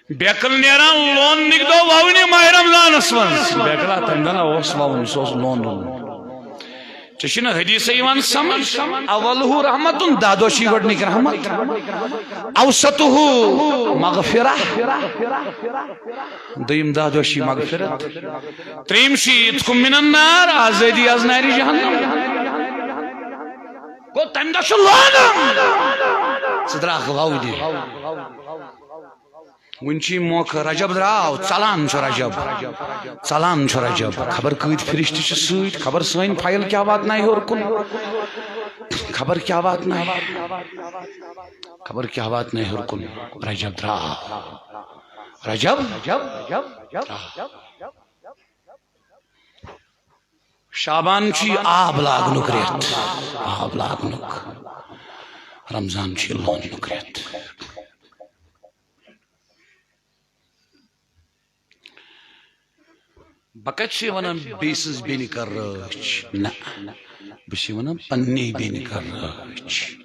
بیکل نیران لوننٕکۍ دۄہ وونہِ ماہِ رمضانس منٛز۔ بیکلا تمہِ دۄہ نہ اوس ووُن، سُہ اوس لونُن۔ ژےٚ چھُنہٕ حدیثے یِوان سمجھ؟ اولہ رحمتن، دہ دۄہ چھِ گۄڈنِکۍ رحمت۔ اوسطہ مغفرہ، دوٚیِم دہ دۄہ چھِ مغفرت۔ ترٛیٚیِم چھِ عتق من النار، آزٲدی از نارِ جہنم۔ گوٚو تمہِ دۄہ چھُ لونُن۔ ژٕ درٛاکھ وونہِ۔ وُنہِ چھُے موقعہٕ، رجب درٛاو، ژلان چھُ رجب، ژلان چھُ رجب۔ خبر کۭتۍ فرشتہٕ چھِ سۭتۍ، خبر سٲنۍ فایل کیٛاہ واتنایہِ ہیوٚر کُن، خبر کیٛاہ واتنایہِ، خبر کیٛاہ واتنایہِ ہیوٚر کُن۔ رجب درٛاو، رجب درٛاو۔ شعبان چھُ یہِ آب لاگنُک رٮ۪تھ، آب لاگنُک۔ رمضان چھُ یہِ لوننُک رٮ۪تھ۔ بہٕ کتہِ چھُسے ونان بیٚیہِ سٕنٛز بیٚنہِ کر رٲچھ؟ نہ، بہٕ چھُسے ونان پننے بیٚنہِ کر رٲچھ۔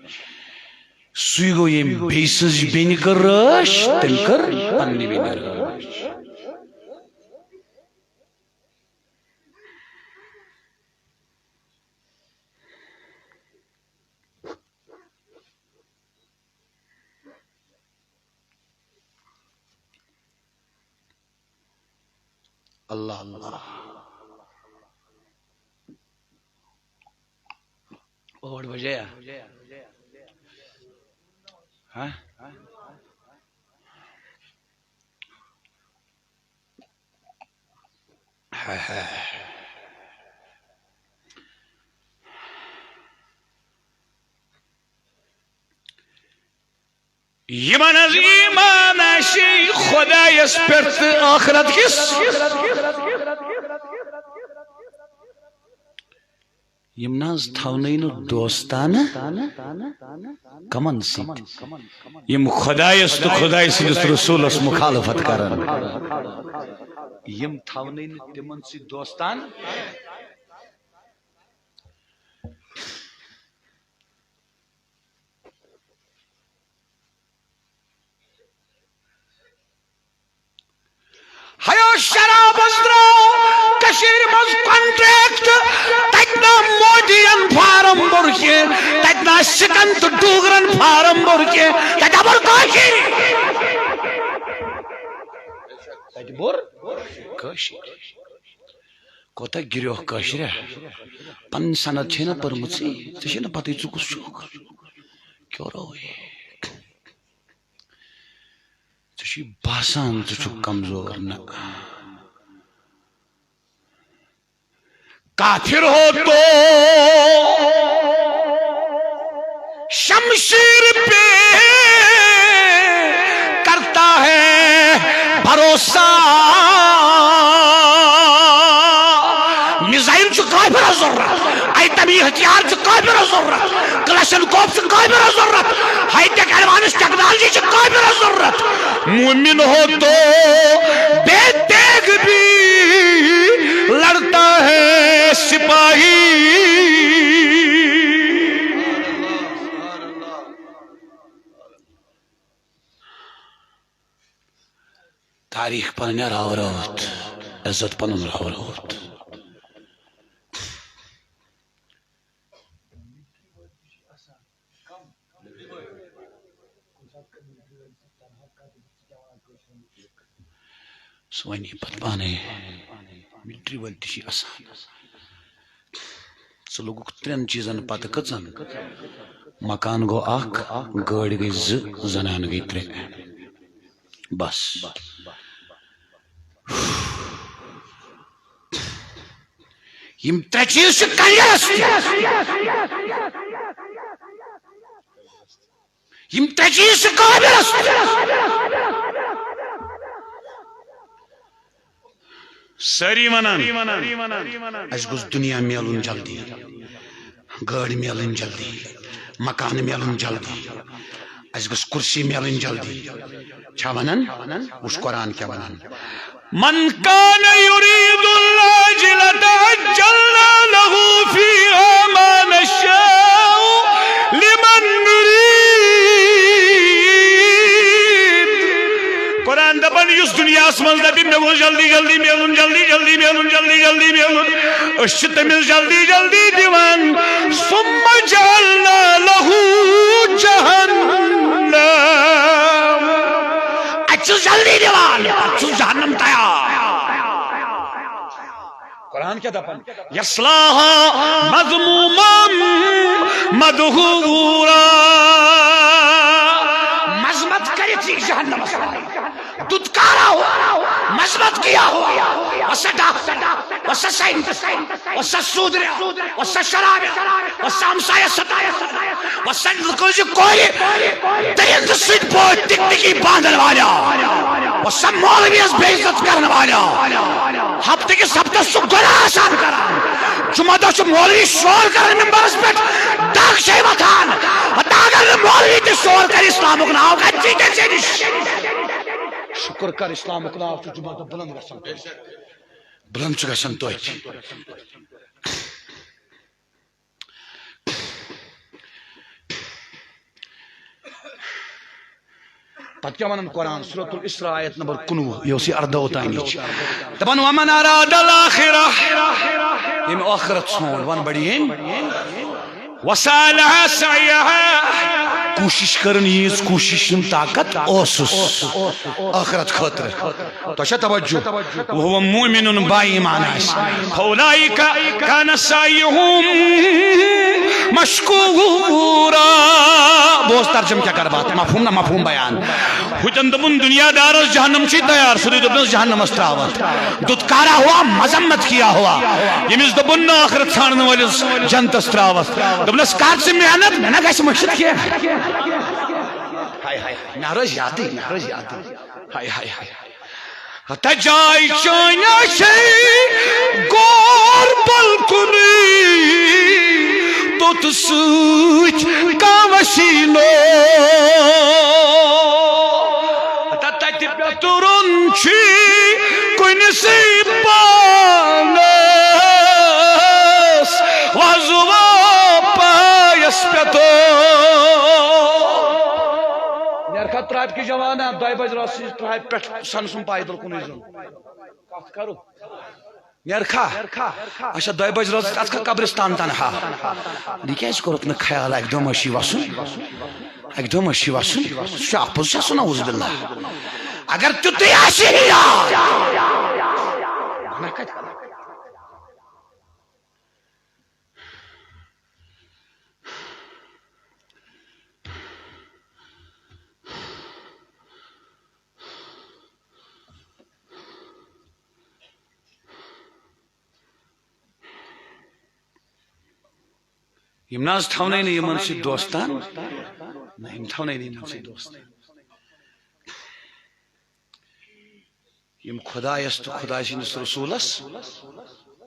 سُے گوٚو، ییٚمۍ بیٚیہِ سٕنٛز بیٚنہِ کٔر رٲچھ، تٔمۍ کٔر پننہِ بیٚنہِ رٲچھ۔ اللہ اللہ۔ ٲٹھ بجے یا؟ ہاں؟ ہاں، ہاں۔ یِمن حظ ایمان آسہِ خۄدایس پٮ۪ٹھ تہٕ ٲخرت کِس۔ یِم نہ حظ تھاونَے نہٕ دوستانہٕ کمن سۭتۍ، یِم خۄدایس تہٕ خۄدایہِ سٕنٛدِس رسوٗلس مخالفت کرن۔ یِم تھاونَے نہٕ تِمن سۭتۍ دوستانہٕ۔ ہیو شرابس درٛاو کٔشیٖرِ منٛز کنٹریکٹ، تتہِ نہ مودی ین فارم بوٚر کینٛہہ، تتہِ نہ سکن تہٕ ڈوگرن فارم بوٚر کینٛہہ، تتہِ بوٚر کٲشِر۔ تتہِ بوٚر کٲشِر۔ کوتاہ گِریوکھ کٲشریا؟ پنٕنۍ سند چھے نہ پٔرمٕژٕے، ژےٚ چھے نہ پتہٕے ژٕ کُس چھُکھ۔ کیٛاہ روے؟ ژےٚ چھُے باسان ژٕ چھُکھ کمزور، نہ۔ کافر ہو تو شمشیر پہ کرتا ہے بھروسہ۔ میزائل چھُ کافرس ضرورت، ایٹمی ہتھیار چھُ کافرس ضرورت، کلاشنکوف چھُ کافرس ضرورت، ہائی ٹیک ایڈوانس ٹیکنالوجی چھِ کافرس ضرورت۔ مومن ہو تو بے تیغ بھی لڑتا ہے سپاہی۔ تاریخ پنٕنۍ راو رٲوتھ، عزت پنُن راو رٲوتھ۔ سُہ وَنہِ پَتہٕ پانَے، مِلٹری وٲلۍ تہِ چھِ اَسان۔ ژٕ لوٚگُکھ ترٛٮ۪ن چیٖزَن پَتہٕ کٔژَن؟ مکان گوٚو اَکھ، گٲڑۍ گٔے زٕ، زنان گٔے ترٛےٚ۔ بس۔ یِم ترٛےٚ چیٖز چھِ کَنجَس تہِ۔ یِم ترٛےٚ چیٖز چھِ قٲبِلَس۔ سٲری وَنان، اَسہِ گوٚژھ دُنیا میلُن جلدی، گٲڑۍ میلٕنۍ جلدی، مکان میلُن جلدی، اَسہِ گٔژھ کُرسی میلٕنۍ جلدی۔ چھا وَنان؟ وٕچھ قرآن کیٛاہ وَنان۔ من کان یرید العاجلۃ عجل جلدی میلُن، أسۍ چھِ تٔمِس جلدی جلدی دِوان۔ ثم جعلنا له جهنم۔ اَتہِ چھُس جلدی دِوان، پَتہٕ چھُس جہنم تیار۔ قرآن کیٛاہ دَپان؟ یصلاها مذموما مدحورا۔ مذمت کٔرِتھ یی جہنمس منٛز۔ دتکارا ہوا، مذمت کیا ہوا، وسا ڈا، وسا سائنٹسٹ، وسا سودریا، وسا شرابیا، وسا ہمسایہ ستایا، وسا لکوزی کوری، درند سۭتۍ پٲٹھۍ ٹکٹکی باندھن والا، وسا مولویس بے عزت کرن والا۔ ہفتہٕ کِس ہفتس چھُ گۄناہ آسان کران۔ جمعہ دۄہ چھُ مولوی شور کران ممبرس پٮ۪ٹھ، دگ چھے وۄتھان۔ ہتا اگر نہٕ مولوی تہِ شور کرِ اسلامُک ناو کتہِ چھُے ژےٚ ژےٚ نِش؟ شُکر کر، اسلامُک ناو چھُ جمعہ دۄہ بلند گژھان۔ بلند چھُ گژھان توتہِ۔ پتہٕ کیٛاہ ونان قرآن؟ سورۃ الاسراء آیت نمبر کُنوُہ، یہِ اوس یہِ ارداہ تانی۔ دپان، ومن اراد الاخرہ، ییٚمۍ ٲخرت ژھونٛڈ، ون بڑی ییٚمۍ۔ وسعى لها سعيها۔ کوٗشِش کٔرٕن، ییٖژ کوٗشِش ہُنٛد طاقت اوسُس ٲخرت خٲطرٕ۔ تۄہہِ چھا توجہ؟ وهو مؤمن، با ایمان آسہِ۔ فأولئك كان سعيهم مشكورا۔ بوز ترجمہٕ کیٛاہ کَرٕ بہٕ اَتھ؟ مفہوم نہ مفہوم بیان۔ ہُتٮ۪ن دوٚپُن دُنیا دارس جہنم چھُے تیار، سیوٚدُے دوٚپنس جہنمس ترٛاوَتھ۔ دُتکارا ہوا، مذمت کیا ہوا۔ ییٚمِس دوٚپُن نہٕ ٲخرت ژھانٛڈن وٲلِس جنتس ترٛاوَتھ۔ دوٚپنس کر ژٕ محنت، مےٚ نہ گژھِ مٔشِتھ کینٛہہ۔ ہاے ہاے، مےٚ روزِ یادٕے، مےٚ روزِ یادٕے۔ ہاے ہاے ہاے۔ ہتا جاے چٲنۍ آسے غور بلکُنٕے توٚت سۭتۍ کانٛہہ وسیٖنو۔ ہتا تتہِ پٮ۪ٹھ تُرُن چھُے کُنہِ سٕے پانس وۄزُوا پایس پٮ۪تو۔ نیرکھا ترٛاپہِ کہِ جوانا، دۄیہِ بجہِ رٲژ سٕنٛزِ ترٛاپہِ پٮ۪ٹھ سنہٕ سُم پیدل کُنُے زوٚن۔ کتھ کرو؟ نیرکھا؟ اچھا، دۄیہِ بجہِ رٲژ ژٕ اژکھا قبرستان تنہا؟ یہِ کیٛازِ کوٚرُتھ نہٕ خیال اکہِ دۄہ ما چھُے وسُن؟ اکہِ دۄہ ما چھُے وسُن؟ سُہ چھُ اپُز چھا سُہ، نعوذ باللہ۔ اگر تیُتُے آسہِ ہے یار۔ یِم نہ حظ تھاونَے نہٕ یِمن سۭتۍ دوستان، نہ، یِم تھاونَے نہٕ یِمن سۭتۍ دوستان۔ یِم خۄدایَس تہٕ خۄداے سٕنٛدِس رسوٗلَس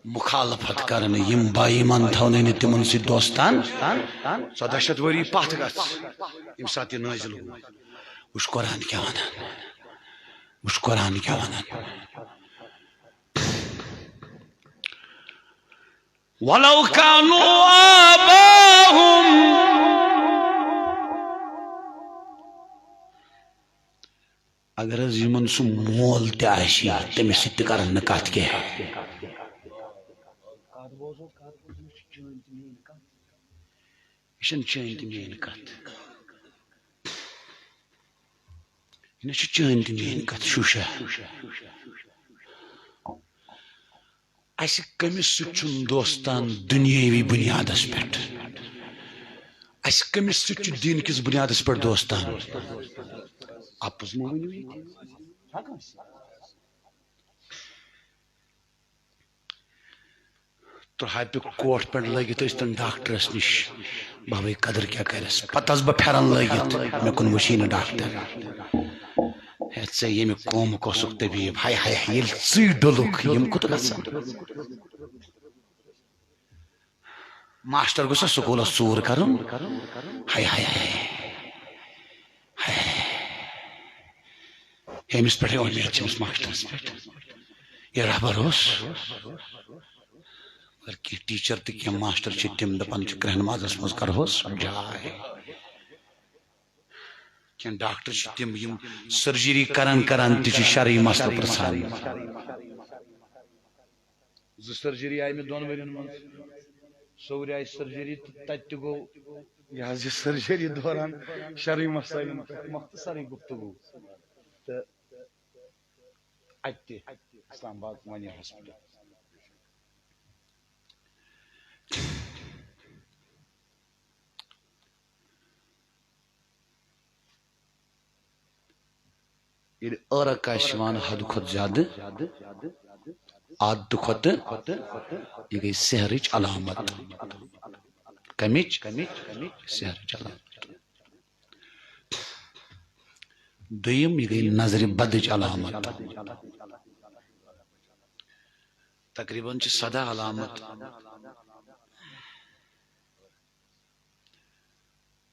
مُخالفت کرن، یِم با ایمان تھاونَے نہٕ تِمن سۭتۍ دوستان۔ ژۄداہ شیٚتھ ؤری پتھ گژھ، ییٚمہِ ساتہٕ یہِ نٲزِل گوٚو۔ وٕچھ قرآن کیٛاہ وَنان، وٕچھ قرآن کیٛاہ وَنان۔ ولو كانوا آباءهم۔ اگر حظ یِمن سُہ مول تہِ آسہِ ہا، تٔمِس سۭتۍ تہِ کرن نہٕ کتھ کینٛہہ۔ یہِ چھَنہٕ چٲنۍ تہِ میٲنۍ کتھ۔ یہِ نہ چھِ چٲنۍ تہِ میٲنۍ کتھ، شوٗشا۔ اسہِ کٔمِس سۭتۍ چھُنہٕ دوستان دُنیٲوی بُنیادس پٮ۪ٹھ؟ اسہِ کٔمِس سۭتۍ چھُ دیٖن کِس بُنیادس پٮ۪ٹھ دوستان؟ اپُز مہ ؤنِو ییٚتہِ۔ ترٛاوہا پیوٚو کوٹ پٮ۪نٛٹ لٲگِتھ ٲسۍ تن ڈاکٹرس نِش۔ بہٕ ہاوے قدر کیٛاہ کرٮ۪س۔ پتہٕ ٲس بہٕ پھٮ۪رن لٲگِتھ، مےٚ کُن وٕچھے نہٕ ڈاکٹر۔ ہے، ژےٚ ییٚمہِ قومُک اوسُکھ طبیب، ہاے ہاے ہاے، ییٚلہِ ژٕے ڈوٚلُکھ، یِم کوٚت گژھن؟ ماسٹر گوٚژھ سکوٗلس ژوٗر کرُن؟ ہاے ہاے ہاے۔ ہاے۔ ییٚمِس پٮ۪ٹھٕے اُمید چھِ أمِس ماسٹرس پٮ۪ٹھ۔ یہِ رہبر اوس۔ مگر کینٛہہ ٹیٖچر تہٕ کینٛہہ ماسٹر چھِ تِم دپان چھِ کرٛہنہِ مازس منٛز کرہوس جاے۔ کینٛہہ ڈاکٹر چھِ تِم، یِم سرجری کران کران تہِ چھِ شرعی مسلہٕ پرژھان۔ زٕ سرجری آیہِ مےٚ دۄن ؤرین منٛز۔ سوٚورِ آیہِ سرجری تہٕ تَتہِ تہِ گوٚو یہِ حظ یہِ سرجری دوران شرعی مسٲیلن پٮ۪ٹھ مۄختصرٕے گفتگو۔ تہٕ اَتہِ تہِ اسلام آباد ونی ہاسپٹل۔ ییٚلہِ عٲرق آسہِ یِوان حدٕ کھۄتہٕ زیادٕ، عادتہٕ کھۄتہٕ، یہِ گٔے سحرٕچ علامت۔ کمِچ؟ سحرٕچ علامت۔ دوٚیِم، یہِ گٔے نظرِ بدٕچ علامت۔ تقریباً چھِ سداہ علامت۔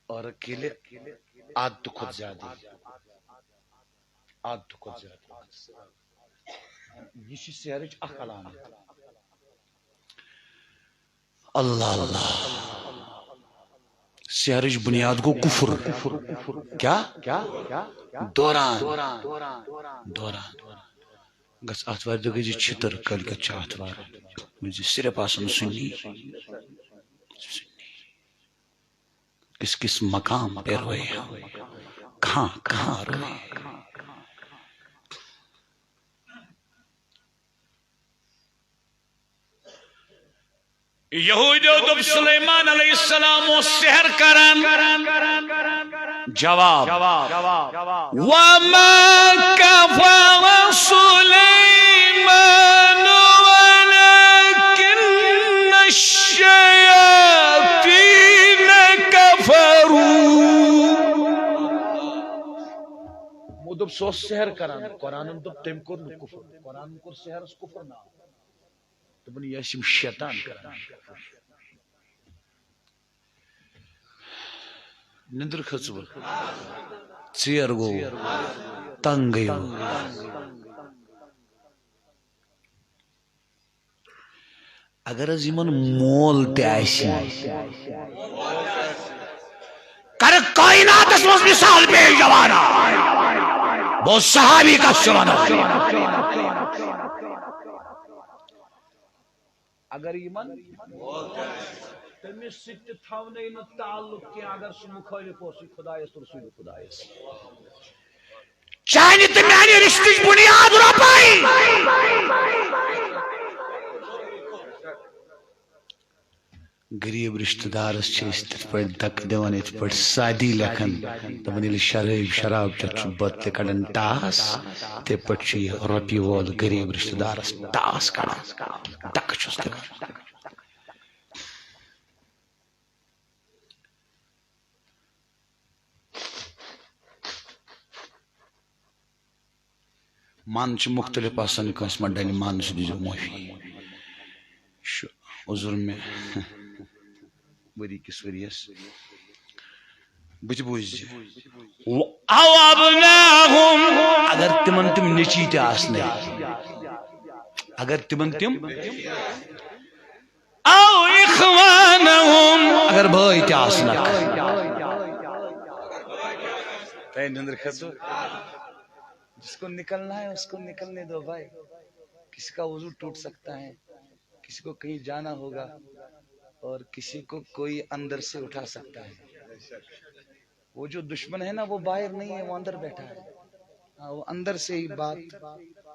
عٲرق ییٚلہِ عادتہٕ کھۄتہٕ زیادٕ یی، عادتہٕ کھۄتہٕ زیادٕ۔ یہِ چھِ سحرٕچ اکھ علامت۔ اللہ اللہ۔ سحرٕچ بُنیاد گوٚو کُفُر۔ کیٛاہ؟ دوران۔ دوران۔ گژھ آتھوارِ دۄہ گٔژھۍ زِ چھِتٕر، کٲلۍ کٮ۪تھ چھِ آتھوار۔ گٔژھۍ زِ صرف آسُن سُنی۔ کس کس مقام پہ روئے ہم، کہاں کہاں روئے۔ یہودیو دوٚپ سلیمان علیہ السلام اوس سحر کران۔ جواب۔ وما كفر سليمان ولكن الشياطين كفروا۔ یِمو دوٚپ سُہ اوس سحر کران، قرآنن دوٚپ تٔمۍ کوٚر نہٕ کُفر، قرآنن کوٚر سحرس کُفر ناو۔ دوٚپُن، یہِ ٲسۍ یِم شیطان کران۔ نندر کھٔژوٕ، ژیر گوٚو، تنگ گٔیوٕ۔ اگر حظ یِمن مول تہِ آسہِ، کرٕ کائناتس منٛز مثال پیش جوانا، بہٕ اوسُس صحابی کس چھُ ونان۔ اگر یِمن تٔمِس سۭتۍ تہِ تھاونَے نہٕ تعلق کینٛہہ، اگر سُہ مُخٲلِف اوسُے خۄدایَس تہٕ رسوٗلِ خۄدایَس۔ چانہِ تہٕ میانہِ رشتٕچ بُنیاد رۄپے۔ غریب رشتہٕ دارس چھِ أسۍ تِتھ پٲٹھۍ دکہٕ دِوان، یِتھ پٲٹھۍ سادی لیکھان۔ دپان، ییٚلہِ شرٲبۍ شراب چٮ۪تھ چھُ بٲتلہِ کڑان ٹاس، تِتھے پٲٹھۍ چھُ یہِ رۄپیہِ وول غریب رشتہٕ دارس ٹاس کڑان، دکہٕ چھُس دِوان۔ من چھِ مُختٔلِف آسان، کٲنٛسہِ ما ڈلہِ من، سُہ دیٖزیو معٲفی۔ یہِ چھُ عذر مےٚ ؤری کِس ؤریَس۔ بہٕ تہِ بوٗزِ۔ او ابناہم، اگر تِمن تِم نیٚچی تہِ آسنَے، اگر تِمن تِم او اخوانہم، اگر بٲے تہِ آسنکھ۔ تۄہہِ نندر کھٔژوٕ؟ جس کو نکلنا ہے، اس کو نکلنے دو بھائی۔ کسی کا وضو ٹوٹ سکتا ہے، کسی کو کہیں جانا ہوگا، اور کسی کو کوئی اندر سے اٹھا سکتا ہے۔ وہ جو دشمن ہے نا، وہ باہر نہیں ہے، وہ اندر بیٹھا ہے۔ ہاں، وہ اندر سے ہی بات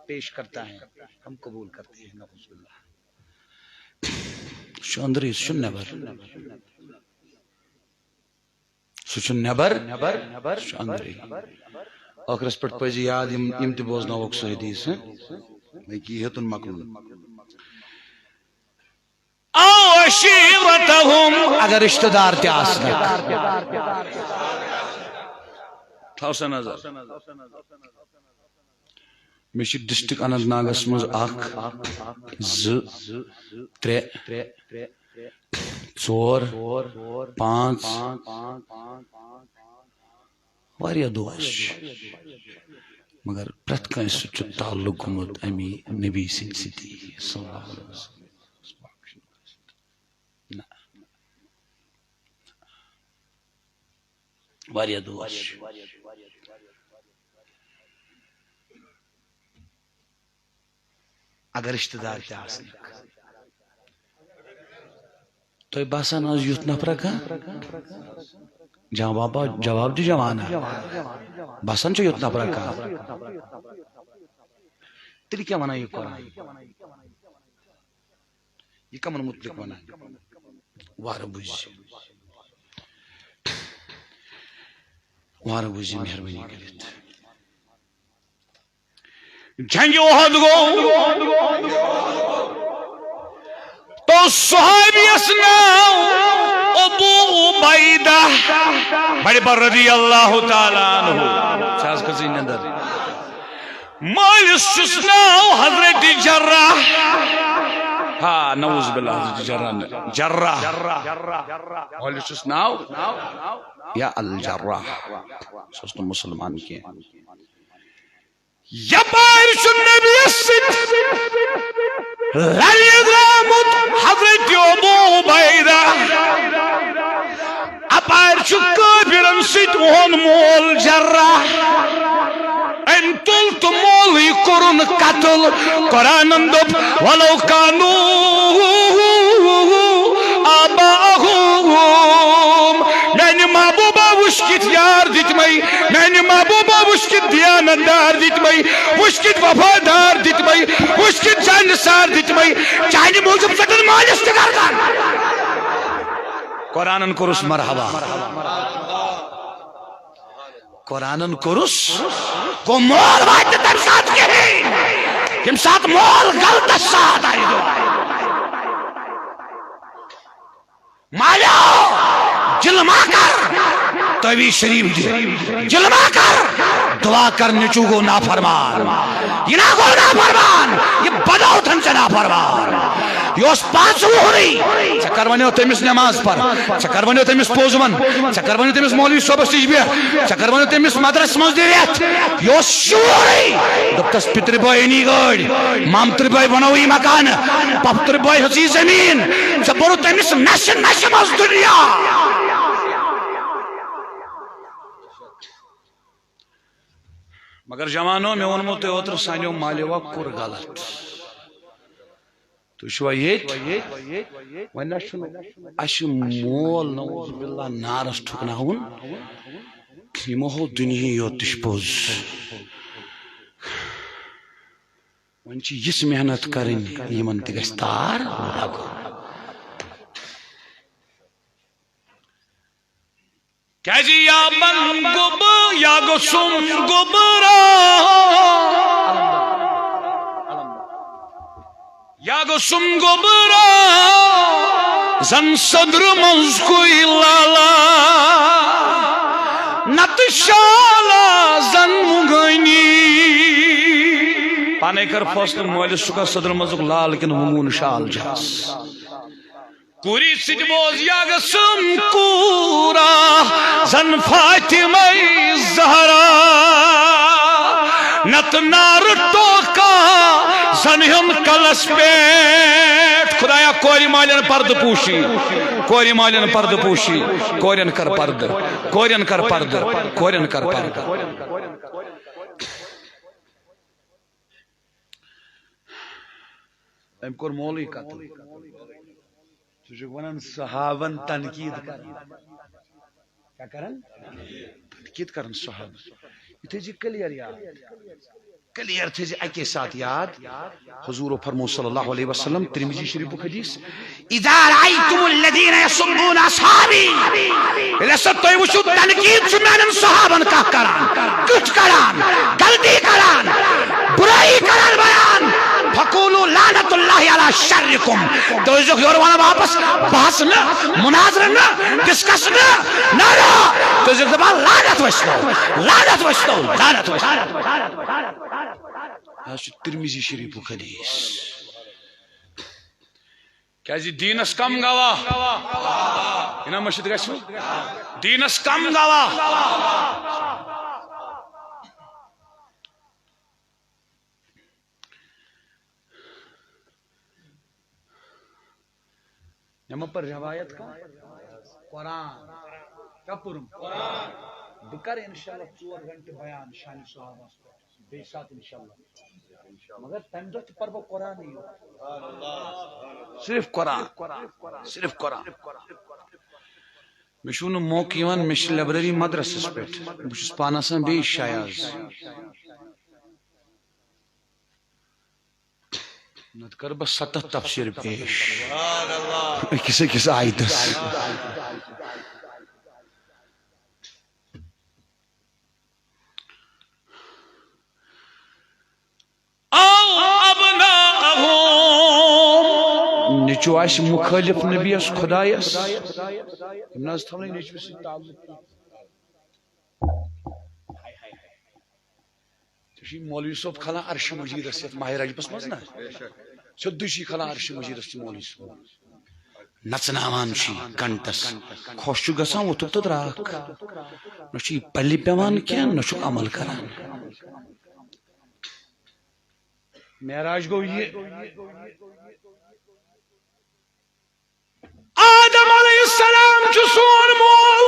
پیش کرتا ہے، ہم قبول کرتے ہیں، نعوذ باللہ۔ سُہ چھُ أنٛدرٕے، سُہ چھُنہٕ نٮ۪بر۔ سُہ چھُنہٕ نٮ۪بر، سُہ چھُ أنٛدرٕے۔ ٲخرس پٮ۪ٹھ پٔزِ یاد، یِم، یِم تہِ بوزناوکھ سُہ حدیث، ہہ؟ مےٚ یہِ ہیوٚتُن مۄکلُن۔ او عشیرتہم، اگر رشتہٕ دار تہِ آسنکھ۔ تھاو سا نظر۔ مےٚ چھِ ڈسٹرکٹ اننت ناگس منٛز اکھ، زٕ، ترٛےٚ، ژور، پانٛژھ، واریاہ دوس چھِ، مگر پرٛٮ۪تھ کٲنٛسہِ سۭتۍ چھُ تعلق گوٚمُت اَمی نبی سٕنٛدِ سۭتی، صلی اللہ علیہ وسلم۔ نہ۔ واریاہ دوس چھِ۔ اگر رشتہٕ دار تہِ آسنکھ، تۄہہِ باسان آز یُتھ نفرا کانٛہہ؟ جواب، جواب دِ جوانا۔ باسان چھُ یُتھ نفرا کانٛہہ؟ تیٚلہِ کیٛاہ وَنان یہِ قرآن؟ یہِ کَمَن مُتعلِق وَنان؟ وارٕ بوٗزِ، وارٕ بوٗزِ مہربٲنی کٔرِتھ۔ جنگِ احد گوٚو، تو صحابیس ناو ابو عبیدہ بڑِ بر رضی اللہ تعالیٰ عنہ۔ چھا حظ کھٔژٕے نٮ۪نٛدٕر؟ مٲلِس چھُس ناو حضرت جراح۔ ہا، نعوذ باللہ، حضرت جراح نہٕ، جراح۔ مٲلِس چھُس ناو یا الجراح۔ سُہ اوس نہٕ مُسلمان کینٛہہ۔ یپارِ چھُ نبیَس سۭتۍ لڑنہِ درٛامُت حضرت ابو عبیدہ۔ اپارِ چھُ کٲفرن سۭتۍ اُہُنٛد مول جراح۔ أمۍ تُل تہٕ مولٕے کوٚرُن قتل۔ قرآنن دوٚپ، "ولو کانوا آباءہم"۔ میانہِ محبوبہ وٕچھ کِتھ یار دِتۍ مے، میانہِ محبوبہ وٕچھ کِتھ دیانت دار دِتۍ مے، وٕچھ کِتھ وفادار دِتۍ مے، وٕچھ کِتھ جانثار دِتۍ مے۔ چانہِ موٗجوٗب ژٔٹُن مٲلِس تہِ گردن۔ قرآنن کوٚرُس مرحبا۔ قرآنن کوٚرُس، گوٚو مول واتہِ نہٕ تَمہِ ساتہٕ کِہیٖنۍ، ییٚمہِ ساتہٕ مول غلطس ساتھ آسہِ دیُن۔ مالیو، جِلہٕ ما کر، تعویذ شریف دِ، جِلہٕ ما کر، دُعا کر، نیٚچوٗ گوٚو نافرمان، یہِ نا گوٚو نافرمان، یہِ بنووتھن ژےٚ نافرمان۔ یہِ اوس پانٛژھ وُہرٕے۔ ژےٚ کر ونیو تٔمِس نماز پر؟ ژےٚ کر ونیو تٔمِس پوٚز ون؟ ژےٚ کر ونیو تٔمِس مولوی صٲبس نِش بیٚہہ؟ ژےٚ کر ونیو تٔمِس مدرسس منٛز دِ رٮ۪تھ؟ یہِ اوس شُرُے۔ دوٚپتس، "پِترِ بٲے أنی گٲڑۍ، مامتٕرِ بٲے بنوو یہِ مکانہٕ، پۄپھتٕرِ بٲے ہیٚژ یہِ زٔمیٖن، ژےٚ بوٚرُتھ تٔمِس نشہِ نشہِ منٛز دُنیا۔" مگر جوانو، مےٚ ووٚنمو تۄہہِ اوترٕ، سانیو مالیوا کوٚر غلط۔ تُہۍ چھِوا ییٚتۍ؟ وۄنۍ نہ چھُنہٕ اَسہِ مول، نعوذ باللہ، نارس ٹھُکناوُن۔ یِمو ہوو دُنیاہٕے یوت، تہِ چھُ پوٚز۔ وۄنۍ چھِ یِژھ محنت کَرٕنۍ، یِمن تہِ گژھِ تار لگُن۔ کیازِ یا بن گوٚب، یا گوٚژھُم گوٚبرا، یا گوٚژھُم گوٚبرا، زن صدرٕ منٛز کوئی لالا، نتہٕ شالا زن مُغٲنی۔ پانے کر فٲصلہٕ، مٲلِس چھُکھا صدرٕ منٛزُک لال کِنہٕ وُنگوٗن شال چھَس؟ کوٗری سۭتۍ بوز یا گژھم کوٗرا، زن فاطمہ زہرا، نتہٕ نار ٹوکا، زن ہیوٚن کلس پٮ۪ٹھ۔ خدایا، کورِ مالٮ۪ن پردٕ پوشی، کورِ مالٮ۪ن پردٕ پوشی، کورٮ۪ن کر پردٕ، کورٮ۪ن کر پردٕ، کورٮ۪ن کر پردٕ۔ أمۍ کوٚر مولٕے قتل۔ ژٕ چھُکھ وَنان صحابن تنقید کران۔ کیٛاہ کران؟ تنقید کران صحابن۔ یہِ تھٲیزِ clear یاد۔ Clear تھٲیزِ اَکے ساتہٕ یاد۔ حضور فرمو صلی اللہ علیہ وسلم، ترمذی شریفُک حدیث، "اذا رأيتم الذين يسبون اصحابي"، ییٚلہِ ہسا تُہۍ وٕچھِو تنقید چھُ میانٮ۪ن صحابن کانٛہہ کران، کِژھ کران، غلطی کران، بُرٲیی کران بیان، "فقولوا لعنة الله على شركم"، تُہۍ ٲسۍزیوکھ یورٕ وَنان واپس، بحث نہٕ، مناظرٕ نہٕ، discuss نہٕ، نہ، نہ۔ تُہۍ ٲسۍزیوکھ دَپان، "لعنت وٕچھتو، لعنت وٕچھتو، لعنت وٕچھتو۔" یہِ حظ چھُ ترمذی شریفُک حدیث۔ کیازِ دیٖنس کم گواہ؟ یہِ نا مٔشِتھ گژھِ۔ دیٖنس کم گواہ؟ مےٚ ما پٔر روایت کانٛہہ؟ قرآن۔ کیٛاہ پوٚرُم؟ بہٕ کرٕ انشاءاللہ ژور گھنٹہٕ بیان شانِ صحابس پٮ۪ٹھ۔ بیٚیہِ ساتہٕ انشاءاللہ۔ مگر تمہِ دۄہ تہِ پرٕ بہٕ قرآنٕے یوت۔ صرف قرآن، صرف قرآن۔ مےٚ چھُ نہٕ موقعہٕ یِوان، مےٚ چھِ لائبریری مدرسس پٮ۪ٹھ، بہٕ چھُس پانہٕ آسان بیٚیہِ جایہِ آز۔ نتہٕ کَرٕ بہٕ ستتھ تفسیر پیش أکِس أکِس آیتس۔ او ابناءہم۔ نیٚچو آسہِ مخٲلف نبیس خدایس۔ یِم نہ حظ تھاونٕے نیٚچوِس سۭتۍ تعلق۔ ژےٚ چھُے مولوی صٲب کھلان عرشِ مجیدس یتھ ماہِ رجبس منٛز نا۔ سیوٚدُے چھُے کھلان عرشِ مجیدس تہِ مولوی صٲب۔ نژناوان چھُے گھنٹس۔ خۄش چھُ گژھان وۄتھُکھ تہٕ درٛاکھ۔ نہ چھُے پلہِ پٮ۪وان کینٛہہ، نہ چھُکھ عمل کران۔ معراج گوٚو یہِ۔ آدم علیہ السلام چھُ سون مول۔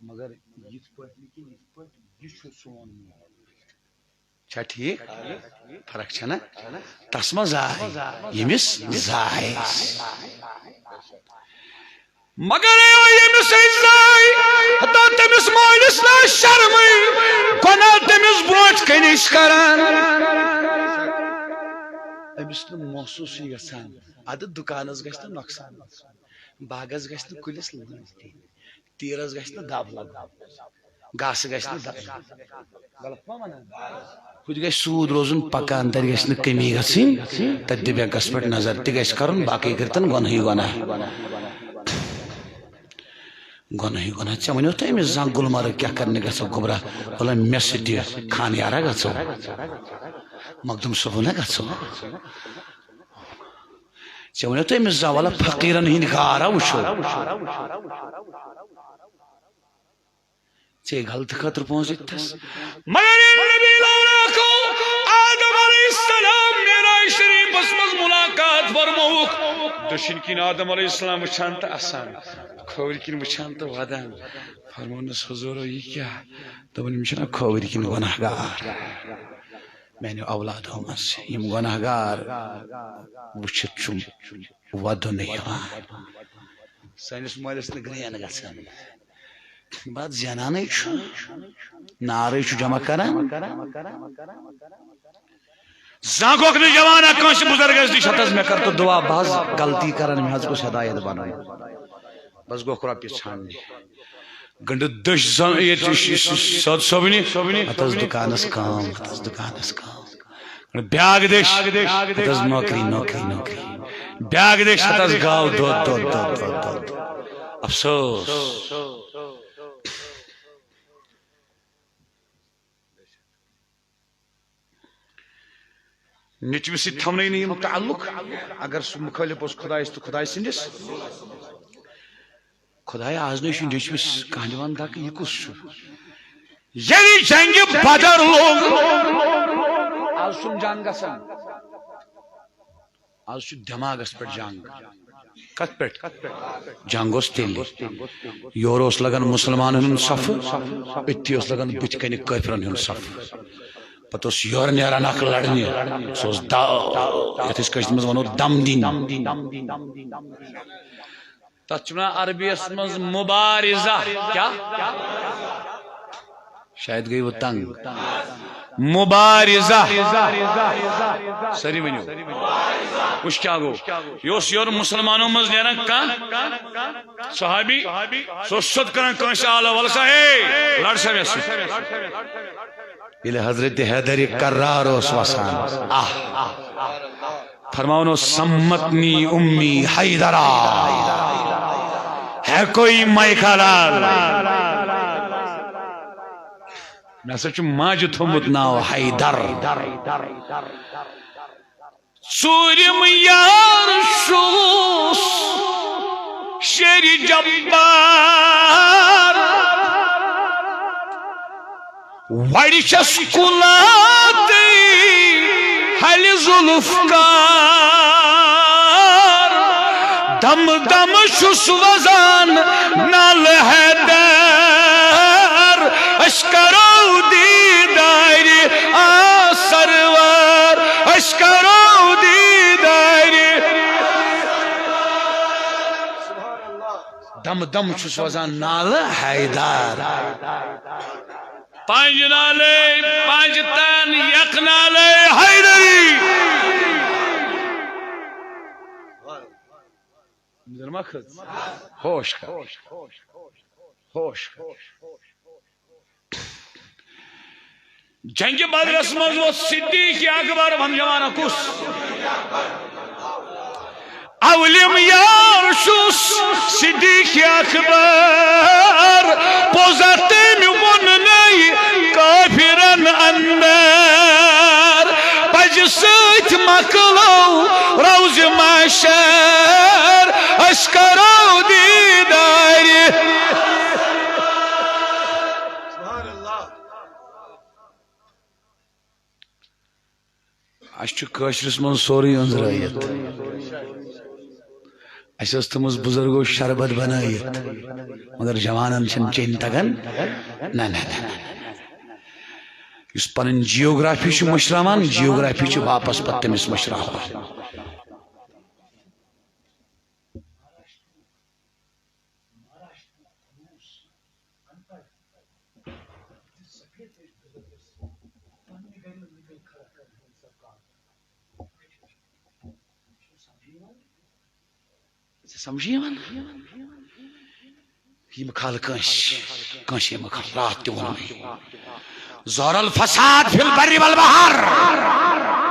مگر یِتھ پٲٹھۍ نہٕ کینٛہہ، یِتھ پٲٹھۍ یہِ چھُ سون مول۔ چھا ٹھیٖک؟ فرق چھےٚ نا؟ تس منٛز زاے، ییٚمِس زاے۔ مگر اے ییٚمِس أسۍ زاے، ہتو تٔمِس مٲلِس نہ شرمٕے، گۄناہ تٔمِس برونٛٹھ کَنہِ أسۍ کران۔ أمِس نہٕ محسوٗسٕے گژھان، اَدٕ دُکانَس گژھِ نہٕ نۄقصان گژھُن، باغَس گژھِ نہٕ کُلِس لٔنٛڈ پیٚنۍ، تیٖرَس گژھِ نہٕ دَب لَگُن۔ گاسہٕ گژھِ نہٕ دَ-، غلط ما وَنان؟ ہُتہِ گژھِ سوٗد روزُن پَکان، تَتہِ گژھِ نہٕ کٔمی گژھٕنۍ، تَتہِ دِ بینکَس پٮ۪ٹھ نظر، تہِ گژھِ کَرُن، باقٕے کٔرۍتَن گۄنہٕے گۄناہ۔ گۄنہٕے گۄناہ۔ ژےٚ ؤنِو تہٕ أمِس زانٛہہ گُلمرگ کیٛاہ کَرنہِ گژھو گوٚبرا؟ وَلہٕ مےٚ سۭتۍ دِ خانیارا گژھو، مخدوٗم صٲبُن ہا گژھو۔ ژےٚ ؤنِو تہٕ أمِس زانٛہہ وَلہٕ فقیٖرَن ہٕنٛدۍ غارا وٕچھو۔ ژےٚ غلطہٕ خٲطرٕ پونٛسہٕ دِتتھس۔ مگر ییٚلہِ نبی لولا کو آدم علیہ السلام معراج شریفس منٛز ملاقات فرمووُکھ، دٔچھِنۍ کِنۍ آدم علیہ السلام وٕچھان تہٕ اسان، کھوورِ کِنۍ وٕچھان تہٕ ودان۔ فرمونس، حضوٗرو، یہِ کیٛاہ؟ دوٚپُن، یِم چھِنہ کھوورِ کِنۍ گۄناہ گار، میانیو اولادو منٛز یِم گۄناہ گار وٕچھِتھ چھُم ودُن یِوان۔ سٲنِس مٲلِس نہٕ گرٛین گژھان۔ بَتہٕ زینانٕے چھُ، نارٕے چھُ جمع کران۔ زانٛہہ گوٚکھ نہٕ جوانا کٲنٛسہِ بُزرگس نِش، ہتس مےٚ کر تہٕ دُعا، بہٕ حظ غلطی کران، مےٚ حظ گوٚژھ ہدایت بنُن۔ بس گوٚکھ رۄپیہِ ژھانٛڈنہِ۔ گنٛڈٕ دٔچھ زن-، ییٚتہِ چھُ سُہ سیوٚد صٲبنہِ، ہتس دُکانس کٲم، ہتس دُکانس کٲم۔ بیاکھ دٔچھ، ہتس نوکری، نوکری، نوکری۔ بیاکھ دٔچھ، ہتس گاو دۄد، دۄد، دۄد، دۄد، دۄد۔ افسوس۔ نیٚچوِس سۭتۍ تھاونٲے نہٕ یِم تعلق، اگر سُہ مُخٲلِف اوس خۄدایَس تہٕ خۄداے سٕنٛدِس۔ خۄدایا، آز نَے چھُ نیٚچوِس کانٛہہ دِوان دَکہٕ، یہِ کُس چھُ؟ ییٚلہِ جنگِ بدر لوٚگ، آز چھُنہٕ جنگ گژھان، آز چھُ دٮ۪ماغَس پٮ۪ٹھ جنگ۔ کتھ پٮ۪ٹھ؟ جنگ اوس تیٚلہِ۔ یورٕ اوس لگان مُسلمانن ہُنٛد صفہٕ، أتھی اوس لگان بٕتھِ کنہِ کٲفرن ہُنٛد صفہٕ۔ پتہٕ اوس یورٕ نیران اکھ لڑنہِ، سُہ اوس دا-، یتھ أسۍ کٲشرِ منٛز ونو دم دِنۍ۔ تتھ چھِ ونان عربی یس منٛز مبارزہ۔ کیٛاہ؟ شاید گٔیوٕ تنگ۔ مبارزہ۔ سٲری ؤنِو۔ وٕچھ کیٛاہ گوٚو۔ یہِ اوس یورٕ مُسلمانو منٛز نیران کانٛہہ صحابی، سُہ اوس سیوٚد کران کٲنٛسہِ آلو، "وَلہٕ سا، ہے، لڑ سا مےٚ سۭتۍ۔" ییٚلہِ حضرت حیدر یہِ کرار اوس وسان، آہ! فرماوان اوس، "سمتنی امی حیدرا، ہے کوئی میکالال۔" مےٚ ہسا چھُ ماجہِ تھوٚومُت ناو حیدر۔ ژوٗرِم یار چھُس شیرِ جبار۔ وَڑِ چھَس کُلاتٕے ہَلہِ ذوالفقار۔ دَمہٕ دَمہٕ چھُس وَزان نالہٕ حیدر۔ أسۍ کرو دیٖدارِ آ سرور، أسۍ کرو دیٖدارِ۔ دم دم چھُ سوزان نالہٕ حیدر۔ پنج نالے، پنج تن، یک نالے حیدری۔ زن ما کھٔژ؟ ہوش کر۔ ہوش کر۔ جنگِ بدرس منٛز ووت صدیق اکبر، ون جوانہ کُس؟ اولم یار چھُس صدیق اکبر، پوٚز تٔمۍ ووٚن نَے کٲفرن اندر۔ پزِ سۭتۍ مۄکلو روزِ محشر، أسۍ کرو دیٖدارِ۔ اَسہِ چھُ کٲشرِس منٛز سورُے أنٛزرٲیِتھ۔ اَسہِ ٲس تھٲومٕژ بُزرگو شربت بنٲیِتھ، مگر جوانن چھِنہٕ چیٚنۍ تگان۔ نہ، نہ، نہ، نہ۔ یُس پنٕنۍ جیوگرافی چھُ مٔشراوان، جیوگرافی چھِ واپس پتہٕ تٔمِس مٔشراوان۔ ژےٚ سمجھی یِوان؟ یِم کھال کٲنٛسہِ، کٲنٛسہِ یِم کھال راتھ تہِ ووٚن مےٚ۔ ظہر الفساد فی البر والبحر۔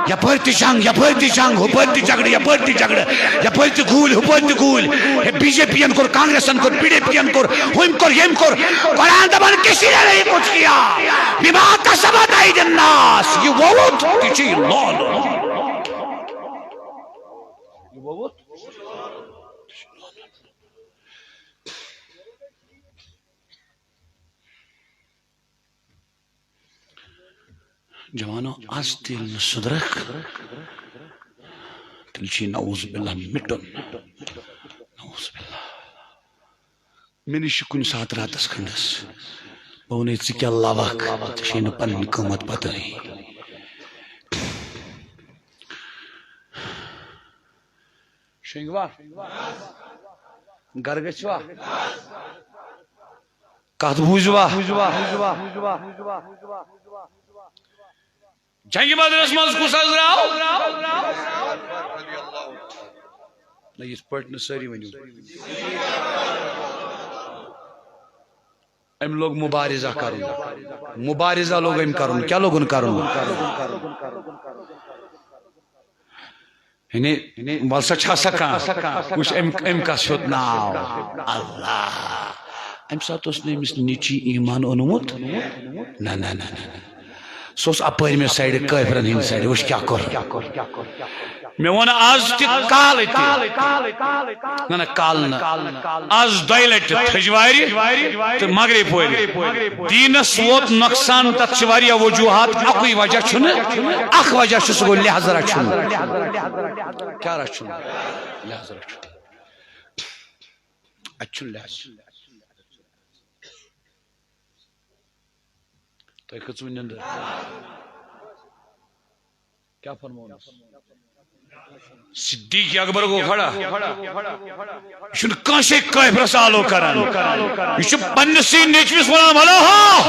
یپٲرۍ تہِ جنگ، یپٲرۍ تہِ جنگ، ہُپٲرۍ تہِ جھگڑٕ، یپٲرۍ تہِ جھگڑٕ، یپٲرۍ تہِ گوٗلۍ، ہُپٲرۍ تہِ گوٗلۍ۔ ہے، بی جے پی ین کوٚر، کانگریسن کوٚر، پی ڈی پی ین کوٚر، ہُمۍ کوٚر، ییٚمۍ کوٚر۔ قرآن دپان، کسی نے نہیں کچھ کیا، بما کسبت ایدی الناس۔ یہِ ووت تہِ چھُ یہِ لولہٕ۔ یہِ ووت۔ جوانو، از تہِ ییٚلہِ نہٕ سُدرکھ، تیٚلہِ چھُ یہِ نعوذ باللہ مِٹُن۔ نعوذ باللہ۔ مےٚ نِش چھُ کُنہِ ساتہٕ راتس کھنٛڈس، بہٕ وَنے، ژٕ کیٛاہ لوکھ، ژےٚ چھے نہٕ پنٕنۍ قۭمت پتہٕے۔ شۄنٛگوا؟ گرٕ گٔژھوا؟ کتھ بوٗزوا؟ جنگِ بدرس منٛز کُس حظ درٛاو؟ نہ، یِتھ پٲٹھۍ نہٕ سٲری ؤنِو۔ أمۍ لوگ مبارزہ کرُن۔ مبارزہ لوگ أمۍ کرُن۔ کیٛاہ لوگُن کرُن؟ یعنی، وَل سا، چھا سا کانٛہہ؟ وٕچھ، أمۍ، أمۍ کَس ہیوٚت ناو؟ اللہ۔ اَمہِ ساتہٕ اوس نہٕ أمِس نیٚچی ایٖمان اوٚنمُت۔ نہ، نہ، نہ، نہ، نہ۔ سُہ اوس اَپٲرۍ مےٚ سایڈٕ، کٲفرَن ہِنٛدِ سایڈٕ۔ وٕچھ کیٛاہ کوٚر۔ مےٚ ووٚن آز تہِ کالہٕ تہِ۔ نہ، نہ، کالہٕ نہٕ۔ آز دۄیہِ لٹہِ تھٔج وارِ تہٕ مغرب پورِ۔ دیٖنس ووت نۄقصان، تتھ چھِ واریاہ وجوہات۔ اکُے وجہ چھُنہٕ، اکھ وجہ چھُ، سُہ گوٚو لحاظ رچھُن۔ کیٛاہ رچھُن؟ لحاظ رچھُن۔ اتہِ چھُنہٕ لحاظ۔ تۄہہِ کھٔژوٕ نِندٕر؟ کیٛاہ فرموونَس؟ صدیق اکبر گوٚو کھڑا۔ یہِ چھُنہٕ کٲنٛسے کٲفرس آلو کران۔ یہِ چھُ پننِسٕے نیٚچوِس وَنان، وَلا ہا۔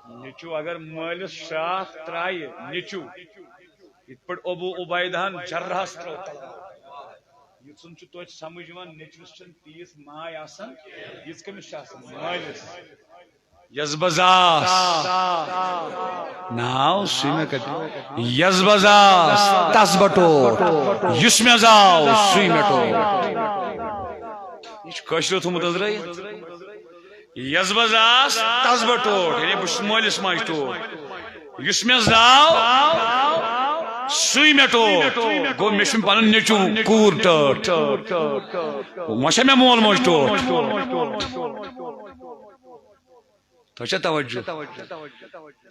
نیٚچوٗ اگر مٲلِس شاخ ترٛایہِ، نیٚچوٗ، یِتھ پٲٹھۍ ابو عبیدہن جرحس ترٛٲو تلوار۔ یہِ ژھُن چھُ توتہِ سمجھ یِوان، نیٚچوِس چھَنہٕ تیٖژ ماے آسان، یِژھ کٔمِس چھِ آسان مٲلِس۔ یس بہ زاس۔ ناو سُے مےٚ کتہِ۔ یس بہ زاس، تس بہ ٹوٹھ۔ یُس مےٚ زاو، سُے مےٚ ٹوٹھ۔ یہِ چھُ کٲشریو تھوٚمُت حظ رٲیِتھ۔ یس بہ زاس، تس بہ ٹوٹھ۔ یعنی بہٕ چھُس مٲلِس ماجہِ ٹوٹھ۔ یُس مےٚ زاو، سُے مےٚ ٹوٹھ۔ گوٚو، مےٚ چھُنہٕ پنُن نیٚچوٗ کوٗر ٹٲٹھ۔ وۄنۍ چھا مےٚ مول موج ٹوٹھ؟ تۄہہِ چھا توجہ؟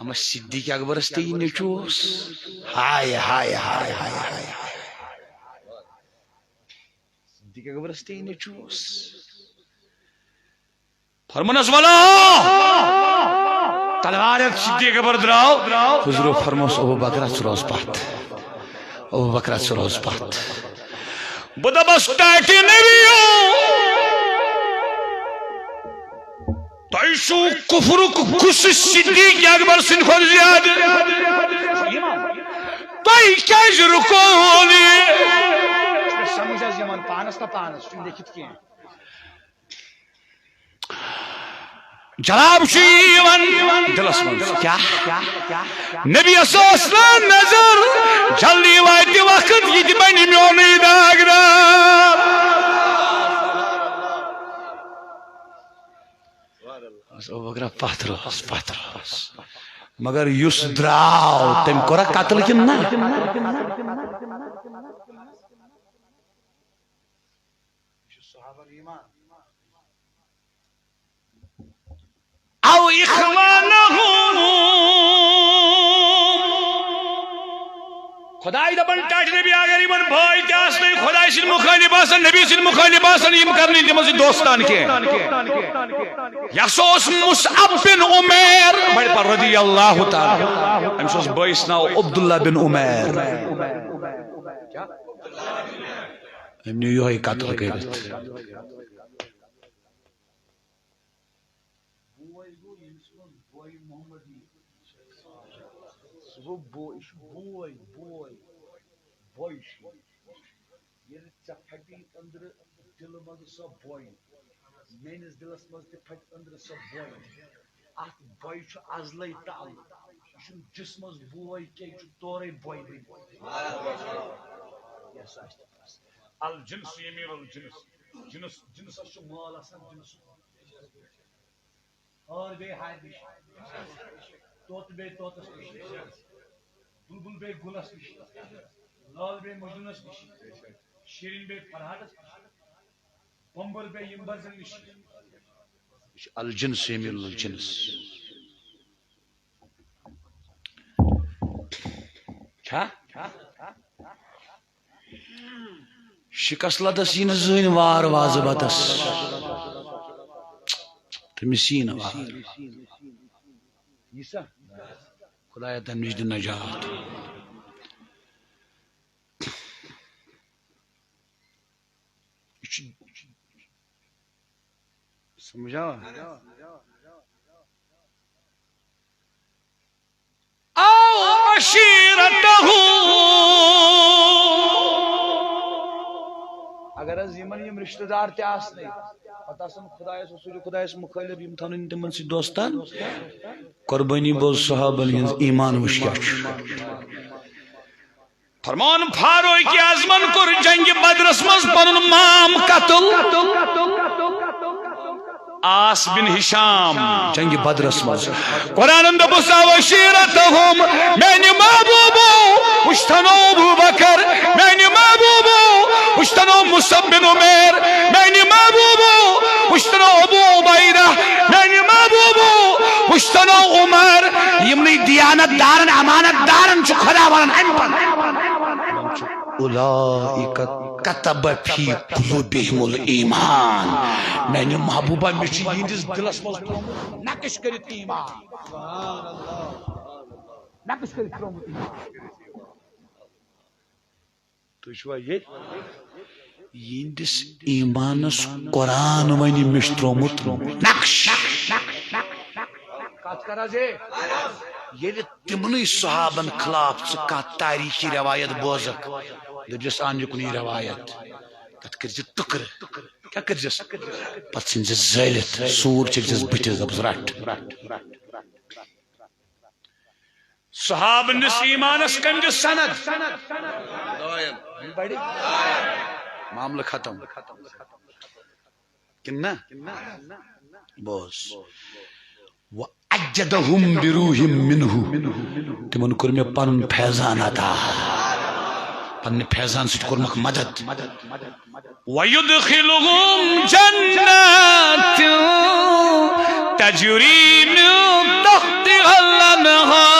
اما صدیق اکبرس تہِ یہِ نیٚچوٗ اوس۔ ہاے، ہاے، ہاے، ہاے، ہاے، ہاے۔ صدیق اکبرس تہِ یہِ نیٚچوٗ اوس۔ فرمونس ولا تلوار ہیتھ صدیق اکبر درٛاو۔ حضورو فرموس ابو بکر ژٕ روز پتھ، ابو بکر ژٕ روز پتھ، بہٕ دپس ٹاٹہِ نبیو، تۄہہِ چھُو کفرُک غصہٕ صدیق اکبر سٕنٛدِ کھۄتہٕ زیادٕ۔ تۄہہِ کیٛازِ رُکوو نہٕ یہِ؟ سمجھ حظ یِمن پانس تہٕ پانس، چھُنہٕ لیکھِتھ کینٛہہ۔ جواب چھُ یِوان دِلس منٛز۔ کیٛاہ؟ نبیَس ٲس نہٕ نظر، جلدی واتہِ وقت، یہِ تہِ بنہِ میونُے داغدار۔ بس، ابو بکرا پتھ روز، پتھ روز۔ مگر یُس درٛاو، تٔمۍ کوٚرا قتل کِنہٕ نہ؟ او اخوانہم۔ خداے دپان ٹاٹھۍ نبی، اگر یِمن بٲے تہِ آسنٕے، خداے سٕنٛدۍ مخٲلف آسن، نبی سٕنٛدۍ مخٲلف آسن، یِم کرنہٕ تِمن سۭتۍ دوستان کینٛہہ۔ یس اوس مصعب بن عمیر، بڑِ پا رضی اللہ تعالیٰ۔ أمِس اوس بٲیِس ناو عبداللہ بن عمیر۔ أمۍ نیوٗ یِہوٚے قتل کٔرِتھ۔ بوے گوٚو، ییٚمِس منٛز بوے محمد یی۔ سُہ گوٚو بوے، یہِ چھُ بوے، بوے، بوے چھُ یہِ۔ ییٚلہِ ژےٚ پھٹی أنٛدرٕ دِلہٕ منٛزٕ سۄ بوے، میٲنِس دِلس منٛز تہِ پھٹہِ أنٛدرٕ سۄ بوے۔ اتھ بوے چھُ ازلے تعلق، یہِ چھُنہٕ جسمس بوے کینٛہہ، یہِ چھُ تورے بوے بٔنِتھ۔ یس آسہِ تہِ بس۔ الجنس یمیل الجنس، جنس، جنسس چھُ مال آسان، جنس۔ ہار بیٚیہِ ہارِ نِش، طوطہٕ بیٚیہِ طوطس نِش، بلبل بیٚیہِ گُلس نِش، لال بیٚیہِ مجنونس نِش، شیرین بیٚیہِ فرہادس نِش، بمبر بیٚیہِ یمبرزن نِش۔ یہِ چھُ الجنس یمیل الجنس۔ چھا؟ شکست لدس یی نہٕ زٕہٕنۍ وار وازٕ بتس۔ تٔمِس یی نہٕ وار۔ یہِ سا خدایا تَمہِ نِش دِ نجات۔ یہِ چھُ سمجھا؟ او عشیرتہ۔ اگر حظ یِمن یِم رشتہٕ دار تہِ آسنٕے، پتہٕ آسن خدایس، رسول خدایس مخٲلف، یِم تھاونہٕ تِمن سۭتۍ دوستان۔ قربٲنی بوز صحابن ہٕنٛز ایمان وٕچھ کیٛاہ چھُ۔ فرمان فاروق اعظمن کوٚر جنگِ بدرس منٛز پنُن مام قتل۔ عاص بن ہشام جنگِ بدرس منٛز۔ قرآنن دوٚپُس، "او عشیرتہم"، میانہِ محبوبو، وٕچھتنو ابو بکر، میانہِ محبوبو، وٕچھتنو مصعب بن عمیر، میانہِ محبوبو، وٕچھتنو ابو عبیدہ، میانہِ محبوبو، وٕچھتنو عمر۔ یِمنٕے دیانت دارن، امانت دارن چھُ خدا ونان امہِ پتہٕ۔ اولئک کتب فی قلوبہم الایمان۔ میانہِ محبوبہ، مےٚ چھُ یِہنٛدِس دِلس منٛز ترٛوومُت نقش کٔرِتھ ایمان۔ نقش کٔرِتھ ترٛوومُت ایمان۔ تُہۍ چھِوا ییٚتہِ؟ یِہنٛدِس ایمانس قرآن ونہِ مےٚ چھُ ترٛوومُت نقش۔ کتھ کر حظ ہے؟ ییٚلہِ تِمنٕے صحابن خلاف ژٕ کانٛہہ تاریخی روایت بوزکھ، دٔپزٮ۪س، اَن یہِ کُنی روایت۔ تتھ کٔرزِ ٹُکرٕ۔ کیٛاہ کٔرزٮ۪س؟ پتہٕ ژھٕنزٮ۪س زٲلِتھ، سوٗر چھٔکزٮ۪س بٕتھِس، دپس، "رٹھ۔" صحابن دِس ایمانس کٔمۍ دِس سند؟ بڑِ۔ معاملہٕ ختم۔ کِنہٕ نہ؟ بوز۔ وَأَيَّدَهُمْ بِرُوحٍ مِّنْهُ۔ تِمن کوٚر مےٚ پنُن فیضان عطا۔ پننہِ فیضان سۭتۍ کوٚرمکھ مدد۔ وَيُدْخِلُهُمْ جَنَّاتٍ تَجْرِي مِن تَحْتِهَا الْأَنْهَارُ۔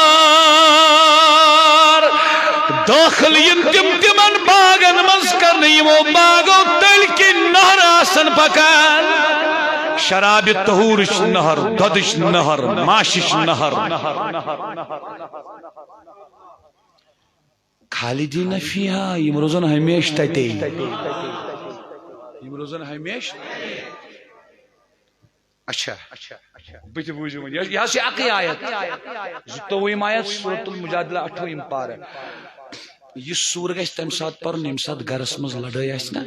دٲخل یِن تِم تِمن باغن منٛز کرنہٕ، یِمو باغو تٔلۍ کِنۍ نہرٕ آسن پکان۔ شراب طہورٕچ نہر، دۄدٕچ نہر، ماشٕچ نہر۔ خالدین فیہا، یِم روزن ہمیشہِ تتے۔ یِم روزن ہمیشہِ۔ اچھا، بہٕ تہِ بوٗزِو وۄنۍ۔ یہِ، یہِ حظ چھِ اَکٕے آیت۔ زٕتووُہِم آیت، سورۃ المجادلہ، اَٹھووُہِم پارٕ۔ یہِ سوٗر گژھِ تَمہِ ساتہٕ پَرُن، ییٚمہِ ساتہٕ گَرَس منٛز لَڑٲے آسہِ نا،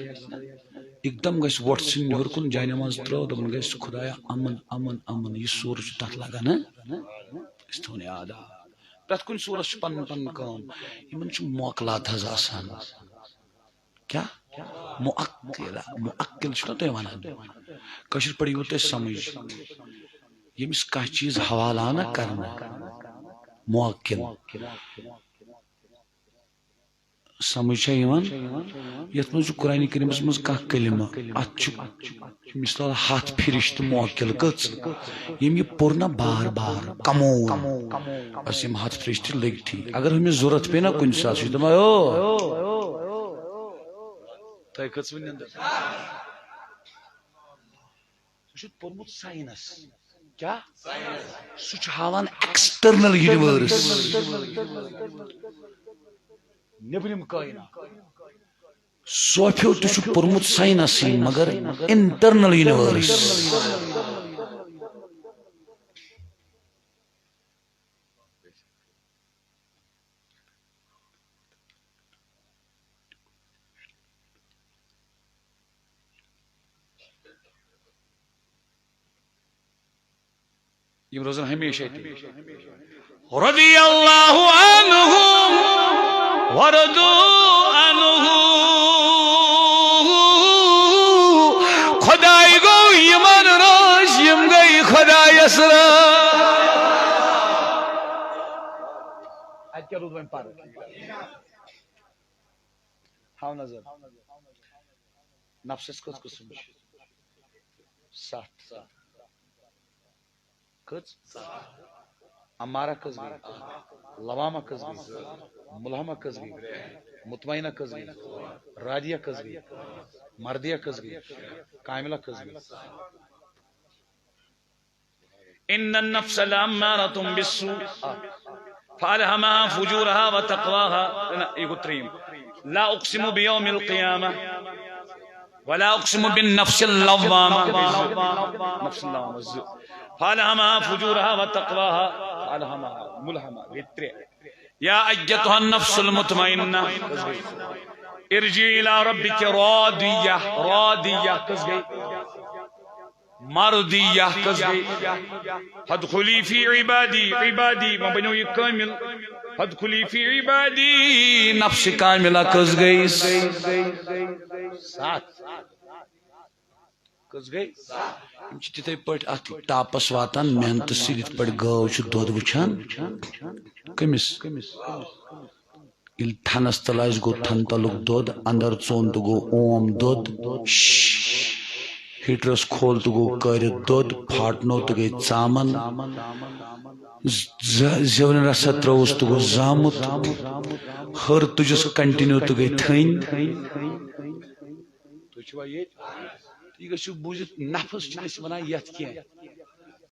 اِکدَم گژھِ وۄٹھ ژھٕنِنۍ ہیوٚر کُن، جاینماز ترٛٲو، دَپُن گژھِ، "خۄدایا، اَمُن، اَمُن، اَمُن۔" یہِ سوٗر چھُ تَتھ لَگان، ہہ؟ أسۍ تھاوون یاد۔ آ، پرٛٮ۪تھ کُنہِ سوٗرَس چھُ پَنُن پَنُن کٲم۔ یِمَن چھُ موکلات حظ آسان۔ کیٛاہ؟ مُعقِلہ، مُعقِل چھُنہ تُہۍ وَنان؟ کٲشِر پٲٹھۍ یِیِو تۄہہِ سَمٕجھ، ییٚمِس کانٛہہ چیٖز حوالہٕ آو نہ کَرنہٕ، مُعقِل۔ سَمٕجھ چھا یِوان؟ یَتھ منٛز چھُ قرآنِ کریٖمَس منٛز کانٛہہ کلمہٕ، اَتھ چھُ مثال ہَتھ فرشتہٕ مُعقِل کٔژ، ییٚمۍ یہِ پوٚر نہ بار بار، کمون۔ بس یِم ہَتھ فرشتہٕ لٔگۍ ٹھیٖک۔ اگر ہُمِس ضوٚرَتھ پیٚیہِ نہ کُنہِ ساتہٕ، سُہ چھُ دَپان، "او۔" تۄہہِ کٔژ وٕنۍ نٮ۪نٛدٕر؟ سُہ چھُ پوٚرمُت ساینس۔ کیٛاہ؟ سُہ چھُ ہاوان ایکسٹرنل یونیورس، نیبرِم کائنات۔ صوفیو تہِ چھُ پوٚرمُت ساینسٕے، مگر انٹرنل یونیورس۔ یِم روزن ہمیشہ اتی۔ رضی اللہ عنہم ورضوا عنہ۔ خداے گوٚو یِمن رٲضۍ، یِم گٔے خدایس رٲضۍ۔ اتہِ کیٛاہ روٗد وۄنۍ پرٕ؟ ہاو نظر۔ نفسس کٔژ قٕسم چھِ؟ ستھ۔ کٔژ؟ امارہ کٔژ گٔے؟ لوامہ کٔژ گٔے؟ ملہمہ کٔژ گٔے؟ مطمئنہ کٔژ گٔے؟ راضیہ کٔژ گٔے؟ مردیہ کٔژ گٔے؟ کاملہ کٔژ گٔے؟ ان النفس لامارۃ بالسوء فالہمہا فجورہا وتقواہا۔ نہ، یہِ گوٚو ترٛیٚیِم۔ لا اقسم بیوم القیامہ ولا اقسم بالنفس اللوامہ۔ نفس اللوامہ زٕ۔ فالہمہا فجورہا وتقواہا۔ فالہمہا، ملہمہ گٔے ترٛےٚ۔ یا ایتہا النفس المطمئنہ، کٔژ گٔے؟ ارجعی الی ربک راضیہ، راضیہ کٔژ گٔے؟ مرضیہ کٔژ گٔے؟ فادخلی فی عبادی، عبادی، وۄنۍ بنیو یہِ کٲمل۔ فادخلی فی عبادی، نفس کاملہ کٔژ گٔے؟ ستھ۔ کٔژ گٔے؟ یِم چھِ تِتھے پٲٹھۍ اتھ تاپس واتان محنتہٕ سۭتۍ، یِتھ پٲٹھۍ گٲو چھِ دۄد وٕچھان۔ کٔمِس؟ ییٚلہِ تھنس تل آسہِ، گوٚو تھن تلُک دۄد، اندر ژوٚن تہٕ گوٚو اوم دۄد۔ شش۔ ہیٹرس کھول تہٕ گوٚو کٲرِتھ دۄد، پھاٹنو تہٕ گٔے ژامن۔ ز-، ز-، زیونہِ رژھا ترٲوٕس تہٕ گوٚو زامُت۔ ہر تُجس کنٹینیو تہٕ گٔے تھٔنۍ۔ تُہۍ چھِوا ییٚتہِ؟ تُہۍ گٔژھِو بوٗزِتھ، نفس چھِنہٕ أسۍ وَنان یَتھ کینٛہہ۔